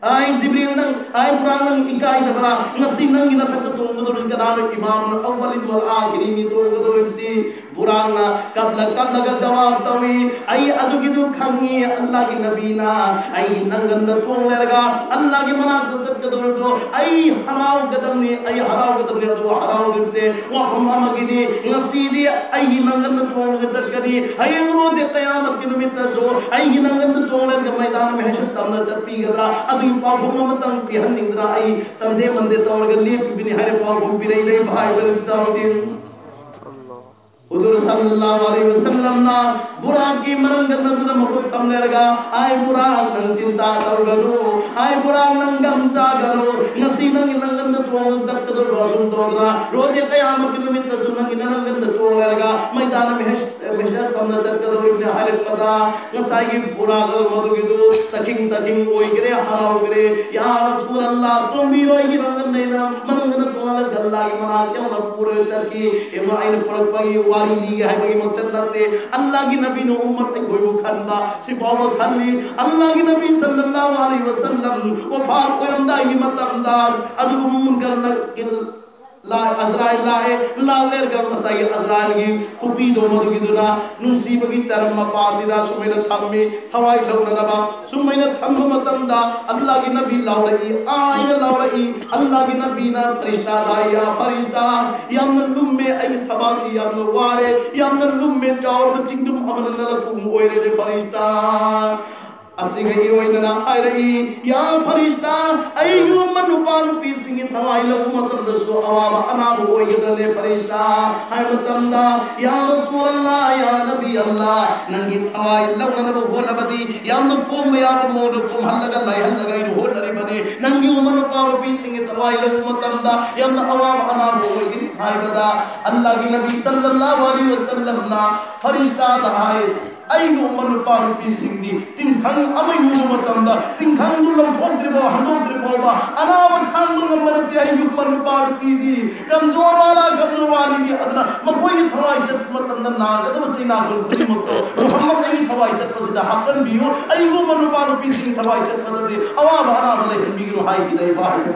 ꯑꯥꯏ ꯖꯤꯕ꯭ꯔꯤꯜ ꯅꯪ, ꯑꯥꯏ ꯕꯨꯔꯥꯛ ꯅꯪ ꯏꯀꯥꯏꯗꯕ꯭ꯔꯥ? ꯉꯁꯤ ꯅꯪꯒꯤ ꯅꯊꯛꯇ ꯇꯣꯡꯒꯗꯧꯔꯤꯕ ꯀꯅꯥꯅꯣ? ꯏꯃꯥꯝ ꯑꯜ ꯑꯋ꯭ꯋꯂꯤꯟ ꯋꯜ ꯑꯥꯈꯤꯔꯤꯟꯅꯤ ꯇꯣꯡꯒꯗꯧꯔꯤꯕꯁꯤ꯫ ꯕꯨꯔꯥꯛꯅ ꯀꯞꯂ ꯀꯞꯂꯒ ꯖꯋꯥꯕ ꯇꯧꯏ, ꯑꯩ ꯑꯗꯨꯒꯤꯗꯨ ꯈꯪꯉꯤ, ꯑꯜꯂꯥꯍꯒꯤ ꯅꯕꯤꯅ ꯑꯩꯒꯤ ꯅꯪꯒꯟꯗ ꯇꯣꯡꯂꯔꯒ ꯑꯜꯂꯥꯍꯒꯤ ꯃꯅꯥꯛꯇ ꯆꯠꯀꯗꯧꯔꯤꯕꯗꯣ ꯑꯩ ꯍꯔꯥꯎꯒꯗꯕꯅꯤ, ꯑꯩ ꯍꯔꯥꯎꯒꯗꯕꯅꯤ꯫ ꯑꯗꯨꯒ ꯍꯔꯥꯎꯔꯤꯕꯁꯦ ꯋꯥꯐꯝ ꯑꯃꯒꯤꯗꯤ, ꯉꯁꯤꯗꯤ ꯑꯩꯒꯤ ꯅꯪꯒꯟꯗ ꯇꯣꯡꯂꯒ ꯆꯠꯀꯅꯤ, ꯍꯌꯦꯡ ꯔꯣꯖꯦ ꯀꯌꯥꯃꯠꯀꯤ ꯅꯨꯃꯤꯠꯇꯁꯨ ꯑꯩꯒꯤ ꯅꯪꯒꯟꯗ ꯇꯣꯡꯂꯒ ꯃꯩꯗꯥꯟ ꯃꯍꯁꯔ ꯇꯝꯅ ꯆꯠꯄꯤꯒꯗ꯭ꯔꯥ? ꯑꯗꯨꯒꯤ ꯄꯥꯎꯈꯨꯝ ꯑꯃꯇꯪ ꯄꯤꯍꯟꯅꯤꯡꯗꯅ ꯑꯩ ꯇꯟꯗꯦ ꯃꯟꯗꯦ ꯇꯧꯔꯒ ꯂꯦꯞꯄꯤꯕꯅꯤ ꯍꯥꯏꯅ ꯄꯥꯎꯈꯨꯝ ꯄꯤꯔꯛꯏ꯫ ꯂꯩꯕ ꯍꯥꯏꯕ ꯇꯥꯎꯗꯦ꯫ ꯍꯨꯖꯨꯔ ꯁꯜꯂꯜꯂꯥꯍꯨ ꯑꯂꯩꯍꯤ ꯋꯁꯜꯂꯝꯅ ꯕꯨꯔꯥꯛꯀꯤ ꯃꯔꯝꯗ ꯅꯠꯇꯅ ꯃꯈꯨꯠ ꯊꯝꯅꯔꯒ, "ꯑꯥꯏ ꯕꯨꯔꯥꯛ, ꯅꯪ ꯆꯤꯟꯇꯥ ꯇꯧꯒꯅꯨ, ꯑꯥꯏ ꯕꯨꯔꯥꯛ, ꯅꯪ ꯒꯝ ꯆꯥꯒꯅꯨ, ꯉꯁꯤ ꯅꯪꯒꯤ ꯅꯪꯒꯟꯗ ꯇꯣꯡꯉꯒ ꯆꯠꯀꯗꯧꯔꯤꯕ ꯑꯁꯨꯝ ꯇꯧꯗꯅ ꯔꯣꯖꯦ ꯀꯌꯥꯃꯠꯀꯤ ꯅꯨꯃꯤꯠꯇꯁꯨ ꯅꯪꯒꯤ ꯅꯪꯒꯟꯗ ꯇꯣꯡꯂꯔꯒ ꯃꯩꯗꯥꯟ ꯃꯍꯁ-, ꯃꯍꯁꯔ ꯇꯝꯅ ꯆꯠꯀꯗꯧꯔꯤꯕꯅꯤ" ꯍꯥꯏꯔꯛꯄꯗ, ꯉꯁꯥꯏꯒꯤ ꯕꯨꯔꯥꯛ ꯑꯗꯨ ꯃꯗꯨꯒꯤꯗꯨ ꯇꯈꯤꯡ ꯇꯈꯤꯡ ꯑꯣꯏꯈ꯭ꯔꯦ, ꯍꯔꯥꯎꯈ꯭ꯔꯦ꯫ "ꯌꯥ ꯔꯁꯨꯂꯜꯂꯥꯍ, ꯇꯣꯡꯕꯤꯔꯣ ꯑꯩꯒꯤ ꯅꯪꯒꯟꯗꯩꯅ ꯃꯅꯨꯡꯗ ꯇꯣꯡꯍꯜꯂꯒ ꯑꯜꯂꯥꯍꯒꯤ ꯃꯅꯥꯛ ꯌꯧꯅ ꯄꯨꯔꯒ ꯆꯠꯈꯤ"꯫ ꯌꯦꯡꯉꯣ, ꯑꯩꯅ ꯄꯨꯔꯛꯄꯒꯤ ꯋꯥꯔꯤ ꯂꯤꯒꯦ ꯍꯥꯏꯕꯒꯤ ꯃꯛꯁꯠ ꯅꯠꯇꯦ꯫ ꯑꯜꯂꯥꯍꯒꯤ ꯅꯕꯤꯅ ꯎꯝꯃꯠ ꯑꯩꯈꯣꯏꯕꯨ ꯈꯟꯕ, ꯁꯤ ꯐꯥꯎꯕ ꯈꯜꯂꯤ꯫ ꯑꯜꯂꯥꯍꯒꯤ ꯅꯕꯤ ꯁꯜꯂꯜꯂꯥꯍꯨ ꯑꯂꯩꯍꯤ ꯋꯁꯜꯂꯝ ꯋꯐꯥꯠ ꯑꯣꯏꯔꯝꯗꯥꯏꯒꯤ ꯃꯇꯝꯗ ꯑꯗꯨꯒꯨꯝꯕ ꯃꯨꯟꯀꯔ ꯅꯀꯤꯔ ꯑꯖꯔꯥꯏꯜ ꯂꯥꯛꯑꯦ꯫ ꯂꯥꯛ ꯂꯩꯔꯒ ꯉꯁꯥꯏꯒꯤ ꯑꯖꯔꯥꯏꯜꯒꯤ ꯈꯨꯄꯤꯗꯣ ꯃꯗꯨꯒꯤꯗꯨꯅ ꯅꯨꯡꯁꯤꯕꯒꯤ ꯆꯔꯝ ꯃꯄꯥꯁꯤꯗ ꯁꯨꯃꯥꯏꯅ ꯊꯝꯃꯤ, ꯊꯋꯥꯏ ꯂꯧꯅꯅꯕ꯫ ꯁꯨꯃꯥꯏꯅ ꯊꯝꯕ ꯃꯇꯝꯗ ꯑꯜꯂꯥꯍꯒꯤ ꯅꯕꯤ ꯂꯥꯎꯔꯛꯏ, ꯑꯥꯏꯅ ꯂꯥꯎꯔꯛꯏ꯫ ꯑꯜꯂꯥꯍꯒꯤ ꯅꯕꯤꯅ ꯐꯔꯤꯁꯇꯥꯗ, "ꯌꯥ ꯐꯔꯤꯁꯇꯥ, ꯌꯥꯝꯅ ꯂꯨꯝꯃꯦ, ꯑꯩꯒꯤ ꯊꯕꯥꯛꯁꯤ ꯌꯥꯝꯅ ꯋꯥꯔꯦ, ꯌꯥꯝꯅ ꯂꯨꯝꯃꯦ, ꯆꯥꯎꯔꯕ ꯆꯤꯡꯗꯨꯝ ꯑꯃꯅ ꯅꯂꯛꯄꯒꯨꯝ ꯑꯣꯏꯔꯦꯅꯦ ꯐꯔꯤꯁꯇꯥ"꯫ ꯑꯁꯤꯒ ꯏꯔꯣꯏꯅꯅ ꯍꯥꯏꯔꯛꯏ, "ꯌꯥ ꯐꯔꯤꯁꯇꯥ, ꯑꯩꯒꯨꯝꯕ ꯅꯨꯄꯥ ꯅꯨꯄꯤꯁꯤꯡꯒꯤ ꯊꯋꯥꯏ ꯂꯧꯕ ꯃꯇꯝꯗꯁꯨ ꯑꯋꯥꯕ ꯑꯅꯥꯕ ꯑꯣꯏꯒꯗ꯭ꯔꯅꯦ ꯐꯔꯤꯁꯇꯥ?" ꯍꯥꯏꯕ ꯃꯇꯝꯗ, "ꯌꯥ ꯔꯁꯨꯂꯜꯂꯥ, ꯌꯥ ꯅꯕꯤ ꯑꯜꯂꯥ, ꯅꯪꯒꯤ ꯊꯋꯥꯏ ꯂꯧꯅꯅꯕ ꯍꯣꯠꯅꯕꯗꯤ ꯌꯥꯝꯅ ꯀꯣꯝꯕ ꯌꯥꯕ ꯃꯑꯣꯡꯗ ꯀꯣꯝꯍꯜꯂꯒ ꯂꯥꯏꯍꯜꯂꯒ ꯑꯩꯅ ꯍꯣꯠꯅꯔꯤꯕꯅꯤ꯫ ꯅꯪꯒꯤ ꯎꯃ ꯅꯨꯄꯥ ꯅꯨꯄꯤꯁꯤꯡꯒꯤ ꯊꯋꯥꯏ ꯂꯧꯕ ꯃꯇꯝꯗ ꯌꯥꯝꯅ ꯑꯋꯥꯕ ꯑꯅꯥꯕ ꯑꯣꯏꯒꯅꯤ" ꯍꯥꯏꯕꯗ, ꯑꯜꯂꯥꯍꯒꯤ ꯅꯕꯤ ꯁꯜꯂꯜꯂꯥꯍꯨ ꯑꯂꯩꯍꯤ ꯋꯁꯜꯂꯝꯅ ꯐꯔꯤꯁꯇꯥꯗ ꯍꯥꯏ, "ꯑꯩꯒꯤ ꯎꯃ ꯅꯨꯄꯥ ꯅꯨꯄꯤꯁꯤꯡꯗꯤ ꯇꯤꯡꯈꯪ ꯑꯃ ꯌꯨꯕ ꯃꯇꯝꯗ ꯇꯤꯡꯈꯪꯗꯨ ꯂꯧꯊꯣꯛꯇ꯭ꯔꯤꯐꯥꯎ, ꯍꯟꯗꯣꯛꯇ꯭ꯔꯤꯐꯥꯎꯕ ꯑꯅꯥꯕ ꯈꯥꯡꯕ ꯉꯝꯕ ꯅꯠꯇꯦ꯫ ꯑꯩꯒꯤ ꯎꯃ ꯅꯨꯄꯥ ꯅꯨꯄꯤꯗꯤ ꯀꯝꯖꯣꯔ ꯋꯥꯂꯥ, ꯀꯝꯖꯣꯔ ꯋꯥꯂꯤꯅꯤ꯫ ꯑꯗꯨꯅ ꯃꯈꯣꯏꯒꯤ ꯊꯋꯥꯏ ꯆꯠꯄ ꯃꯇꯝꯗ ꯅꯥꯒꯗꯕ ꯆꯩꯅꯥꯒꯣꯟ ꯈꯨꯗꯤꯡꯃꯛꯇꯣ ꯃꯨꯍꯝꯃꯗ ꯑꯩꯒꯤ ꯊꯋꯥꯏ ꯆꯠꯄꯁꯤꯗ ꯍꯥꯞꯆꯤꯟꯕꯤꯌꯨ꯫ ꯑꯩꯒꯨꯝꯕ ꯅꯨꯄꯥ ꯅꯨꯄꯤꯁꯤꯡꯒꯤ ꯊꯋꯥꯏ ꯆꯠꯄꯗꯗꯤ ꯑꯋꯥꯕ ꯑꯅꯥꯕ ꯂꯩꯍꯟꯕꯤꯒꯅꯨ" ꯍꯥꯏꯈꯤꯗꯩꯕ ꯍꯥꯏꯕ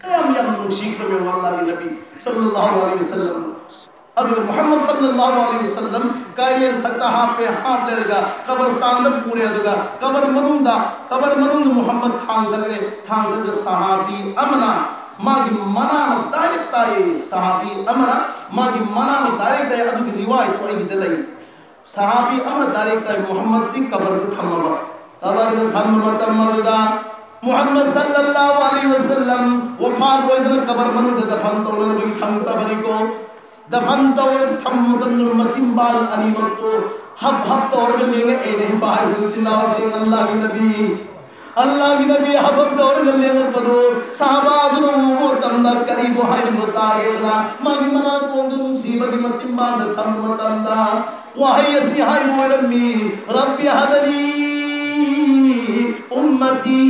ꯀꯌꯥꯝ ꯌꯥꯝꯅ ꯅꯨꯡꯁꯤꯈ꯭ꯔꯕ ꯑꯜꯂꯥꯍꯒꯤ ꯅꯕꯤ ꯁꯜꯂꯜꯂꯥꯍꯨ ꯑꯂꯩꯍꯤ ꯋꯁꯜꯂꯝ꯫ ꯑꯗꯨꯒ ꯃꯨꯍꯝꯃꯗ ꯁꯜꯂꯜꯂꯥꯍꯨ ꯑꯂꯩꯍꯤ ꯋꯁꯜꯂꯝ ꯀꯥꯏꯔꯦꯟ ꯊꯛꯇ ꯍꯥꯞꯄꯦ, ꯍꯥꯞꯂꯔꯒ ꯀꯕꯔꯁꯇꯥꯟꯗ ꯄꯨꯔꯦ꯫ ꯑꯗꯨꯒ ꯀꯕꯔ ꯃꯅꯨꯡꯗ, ꯀꯕꯔ ꯃꯅꯨꯡꯗ ꯃꯨꯍꯝꯃꯗ ꯊꯥꯡꯊꯈ꯭ꯔꯦ꯫ ꯊꯥꯡꯊꯈ꯭ꯔ ꯁꯍꯥꯕꯤ ꯑꯃꯅ ꯃꯥꯒꯤ ꯃꯅꯥꯅ ꯗꯥꯏꯔꯦꯛ ꯇꯥꯏꯌꯦ꯫ ꯁꯍꯥꯕꯤ ꯑꯃꯅ ꯃꯥꯒꯤ ꯃꯅꯥꯅ ꯗꯥꯏꯔꯦꯛ ꯇꯥꯏ꯫ ꯑꯗꯨꯒꯤ ꯔꯤꯋꯥꯌꯠꯇꯨ ꯑꯩꯒꯤꯗ ꯂꯩ꯫ ꯁꯍꯥꯕꯤ ꯑꯃꯅ ꯗꯥꯏꯔꯦꯛ ꯇꯥꯏ, ꯃꯨꯍꯝꯃꯗꯁꯤ ꯀꯕꯔꯗ ꯊꯝꯃꯕ꯫ ꯀꯕꯔꯗ ꯊꯝꯕ ꯃꯇꯝ ꯑꯗꯨꯗ ꯃꯨꯍꯝꯃꯗ ꯁꯜꯂꯜꯂꯥꯍꯨ ꯑꯂꯩꯍꯤ ꯋꯁꯜꯂꯝ ꯋꯐꯥꯠ ꯑꯣꯏꯗꯅ ꯀꯕꯔ ꯃꯅꯨꯡꯗ ꯗꯐꯟ ꯇꯧꯅꯅꯕꯒꯤ ꯊꯝꯈ꯭ꯔꯕꯅꯤꯀꯣ꯫ ꯗꯐꯟ ꯇꯧꯔ ꯊꯝꯕ ꯃꯇꯝꯗ ꯃꯆꯤꯟꯕꯥꯜ ꯑꯅꯤꯃꯛꯇꯣ ꯍꯞ ꯍꯞ ꯇꯧꯔꯒ ꯂꯦꯡꯉꯛꯑꯦꯅꯦ꯫ ꯏꯄꯥ ꯏꯄꯨ ꯏꯆꯤꯟ ꯏꯅꯥꯎꯁꯤꯡ, ꯑꯜꯂꯥꯍꯒꯤ ꯅꯕꯤ, ꯑꯜꯂꯥꯍꯒꯤ ꯅꯕꯤ ꯍꯞ ꯍꯞ ꯇꯧꯔꯒ ꯂꯦꯡꯉꯛꯄꯗꯣ ꯁꯍꯥꯕꯥ ꯑꯗꯨꯅ ꯎꯕ ꯃꯇꯝꯗ ꯀꯔꯤꯕꯨ ꯍꯥꯏꯔꯤꯅꯣ ꯇꯥꯒꯦꯅ ꯃꯥꯒꯤ ꯃꯅꯥꯀꯣꯡꯗꯣ ꯅꯨꯡꯁꯤꯕꯒꯤ ꯃꯆꯤꯟꯕꯥꯜꯗ ꯊꯝꯕ ꯃꯇꯝꯗ ꯋꯥꯍꯩ ꯑꯁꯤ ꯍꯥꯏꯕ ꯑꯣꯏꯔꯝꯃꯤ, "ꯔꯕꯤ ꯍꯕꯂꯤ ꯎꯝꯃꯇꯤ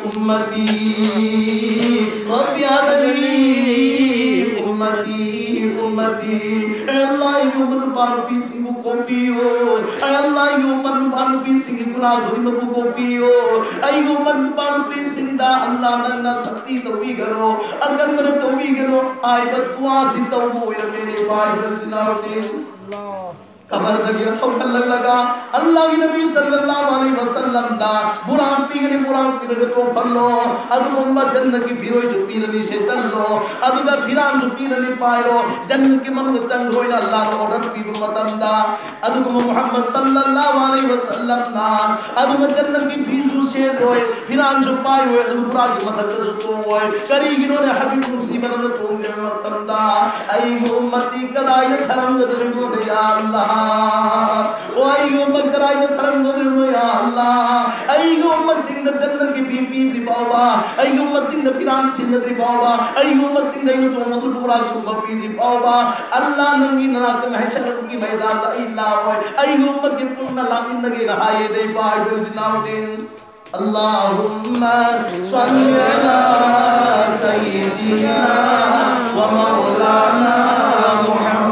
ꯎꯝꯃꯇꯤ, ꯔꯕꯤ ꯍꯕꯂꯤ ꯎꯝꯃꯇꯤ ꯎꯝꯃꯇꯤ"꯫ ꯑꯦ ꯑꯜꯂꯥꯍ, ꯑꯩꯒꯨꯝꯕ ꯅꯨꯄꯥ ꯅꯨꯄꯤꯁꯤꯡꯕꯨ ꯀꯣꯛꯄꯤꯌꯨ꯫ ꯑꯩ ꯑꯜꯂꯥ, ꯑꯩꯒꯤ ꯎꯝꯃꯠ ꯅꯨꯄꯥ ꯅꯨꯄꯤꯁꯤꯡꯒꯤ ꯒꯨꯅꯥ ꯈꯨꯗꯤꯡꯃꯛꯄꯨ ꯀꯣꯛꯄꯤꯌꯨ꯫ ꯑꯩꯒꯤ ꯎꯝꯃꯠ ꯅꯨꯄꯥ ꯅꯨꯄꯤꯁꯤꯡꯗ ꯑꯜꯂꯥ ꯅꯪꯅ ꯁꯛꯇꯤ ꯇꯧꯕꯤꯒꯅꯨ, ꯑꯀꯟꯕꯅ ꯇꯧꯕꯤꯒꯅꯨ ꯍꯥꯏꯕ ꯗꯨꯋꯥꯁꯤ ꯇꯧꯕ ꯑꯣꯏꯔꯝꯃꯦ ꯏꯄꯥ ꯏꯕꯦꯟ ꯏꯅꯥꯎꯁꯤꯡ꯫ ꯀꯕꯔꯗꯒꯤ ꯂꯧꯈꯠꯂꯛꯂꯒ ꯑꯜꯂꯥꯍꯒꯤ ꯅꯕꯤ ꯁꯜꯂꯜꯂꯥꯍꯨ ꯑꯂꯩꯍꯤ ꯋꯁꯜꯂꯝꯗ ꯕꯨꯔꯥꯛ ꯄꯤꯒꯅꯤ, ꯕꯨꯔꯥꯛ ꯄꯤꯔꯒ ꯇꯣꯡꯈꯠꯂꯣ꯫ ꯑꯗꯨꯒꯨꯝꯕ ꯖꯟꯅꯠꯀꯤ ꯐꯤꯔꯣꯏꯁꯨ ꯄꯤꯔꯅꯤ, ꯁꯦꯠꯆꯜꯂꯣ꯫ ꯑꯗꯨꯒ ꯐꯤꯔꯥꯟꯁꯨ ꯄꯤꯔꯅꯤ, ꯄꯥꯏꯔꯣ꯫ ꯖꯟꯅꯠꯀꯤ ꯃꯅꯨꯡꯗ ꯆꯪꯈ꯭ꯔꯣ ꯍꯥꯏꯅ ꯑꯜꯂꯥꯍꯅ ꯑꯣꯔꯗꯔ ꯄꯤꯕ ꯃꯇꯝꯗ, ꯑꯗꯨꯒꯨꯝꯕ ꯃꯨꯍꯝꯃꯗ ꯁꯜꯂꯜꯂꯥꯍꯨ ꯑꯂꯩꯍꯤ ꯋꯁꯜꯂꯝꯅ ꯑꯗꯨꯒ ꯖꯟꯅꯠꯀꯤ ꯐꯤꯁꯨ ꯁꯦꯠꯂꯣꯏ, ꯐꯤꯔꯥꯟꯁꯨ ꯄꯥꯏꯔꯣꯏ, ꯑꯗꯨꯒ ꯕꯨꯔꯥꯛꯀꯤ ꯃꯊꯛꯇꯁꯨ ꯇꯣꯡꯉꯣꯏ꯫ ꯀꯔꯤꯒꯤꯅꯣꯅꯦ? ꯍꯕꯤꯕ ꯅꯨꯡꯁꯤꯕꯅ ꯇꯣꯡꯗꯕ ꯃꯇꯝꯗ ꯑꯩꯒꯤ ꯎꯝꯃꯠꯇꯤ ꯀꯗꯥꯏꯗ ꯊꯔꯝꯒꯗꯧꯔꯤꯕꯅꯣ ꯌꯥ ꯑꯜꯂꯥ? ꯑꯣ, ꯑꯩꯒꯤ ꯎꯝꯃꯠ ꯀꯗꯥꯏꯗ ꯊꯔꯝꯒꯗꯧꯔꯤꯕꯅꯣ ꯌꯥ ꯑꯜꯂꯥ? ꯑꯩꯒꯤ ꯎꯝꯃꯠꯁꯤꯡꯗ ꯖꯟꯅꯠꯀꯤ ꯐꯤ ꯄꯤꯗ꯭ꯔꯤ ꯐꯥꯎꯕ, ꯑꯩꯒꯤ ꯎꯝꯃꯠꯁꯤꯡꯗ ꯐꯤꯔꯥꯟ ꯁꯤꯟꯅꯗ꯭ꯔꯤ ꯐꯥꯎꯕ, ꯑꯩꯒꯤ ꯎꯝꯃꯠꯁꯤꯡꯗ ꯑꯩꯅ ꯇꯣꯡꯕꯗꯨ ꯕꯨꯔꯥꯛ ꯁꯨꯝꯕ ꯄꯤꯗ꯭ꯔꯤ ꯐꯥꯎꯕ, ꯑꯜꯂꯥ, ꯅꯪꯒꯤ ꯅꯅꯥꯛꯇ ꯃꯍꯩꯁꯔꯛꯀꯤ ꯃꯩꯗꯥꯟꯗ ꯑꯩ ꯂꯥꯛꯑꯣꯏ꯫ ꯑꯩꯒꯤ ꯎꯝꯃꯠꯀꯤ ꯄꯨꯟꯅ ꯂꯥꯛꯃꯤꯟꯅꯒꯦꯅ ꯍꯥꯏꯌꯦ ꯏꯄꯥ ꯏꯕꯦꯟ ꯏꯅꯥꯎꯁꯤꯡ꯫ اللهم صل على سيدنا ومولانا محمد.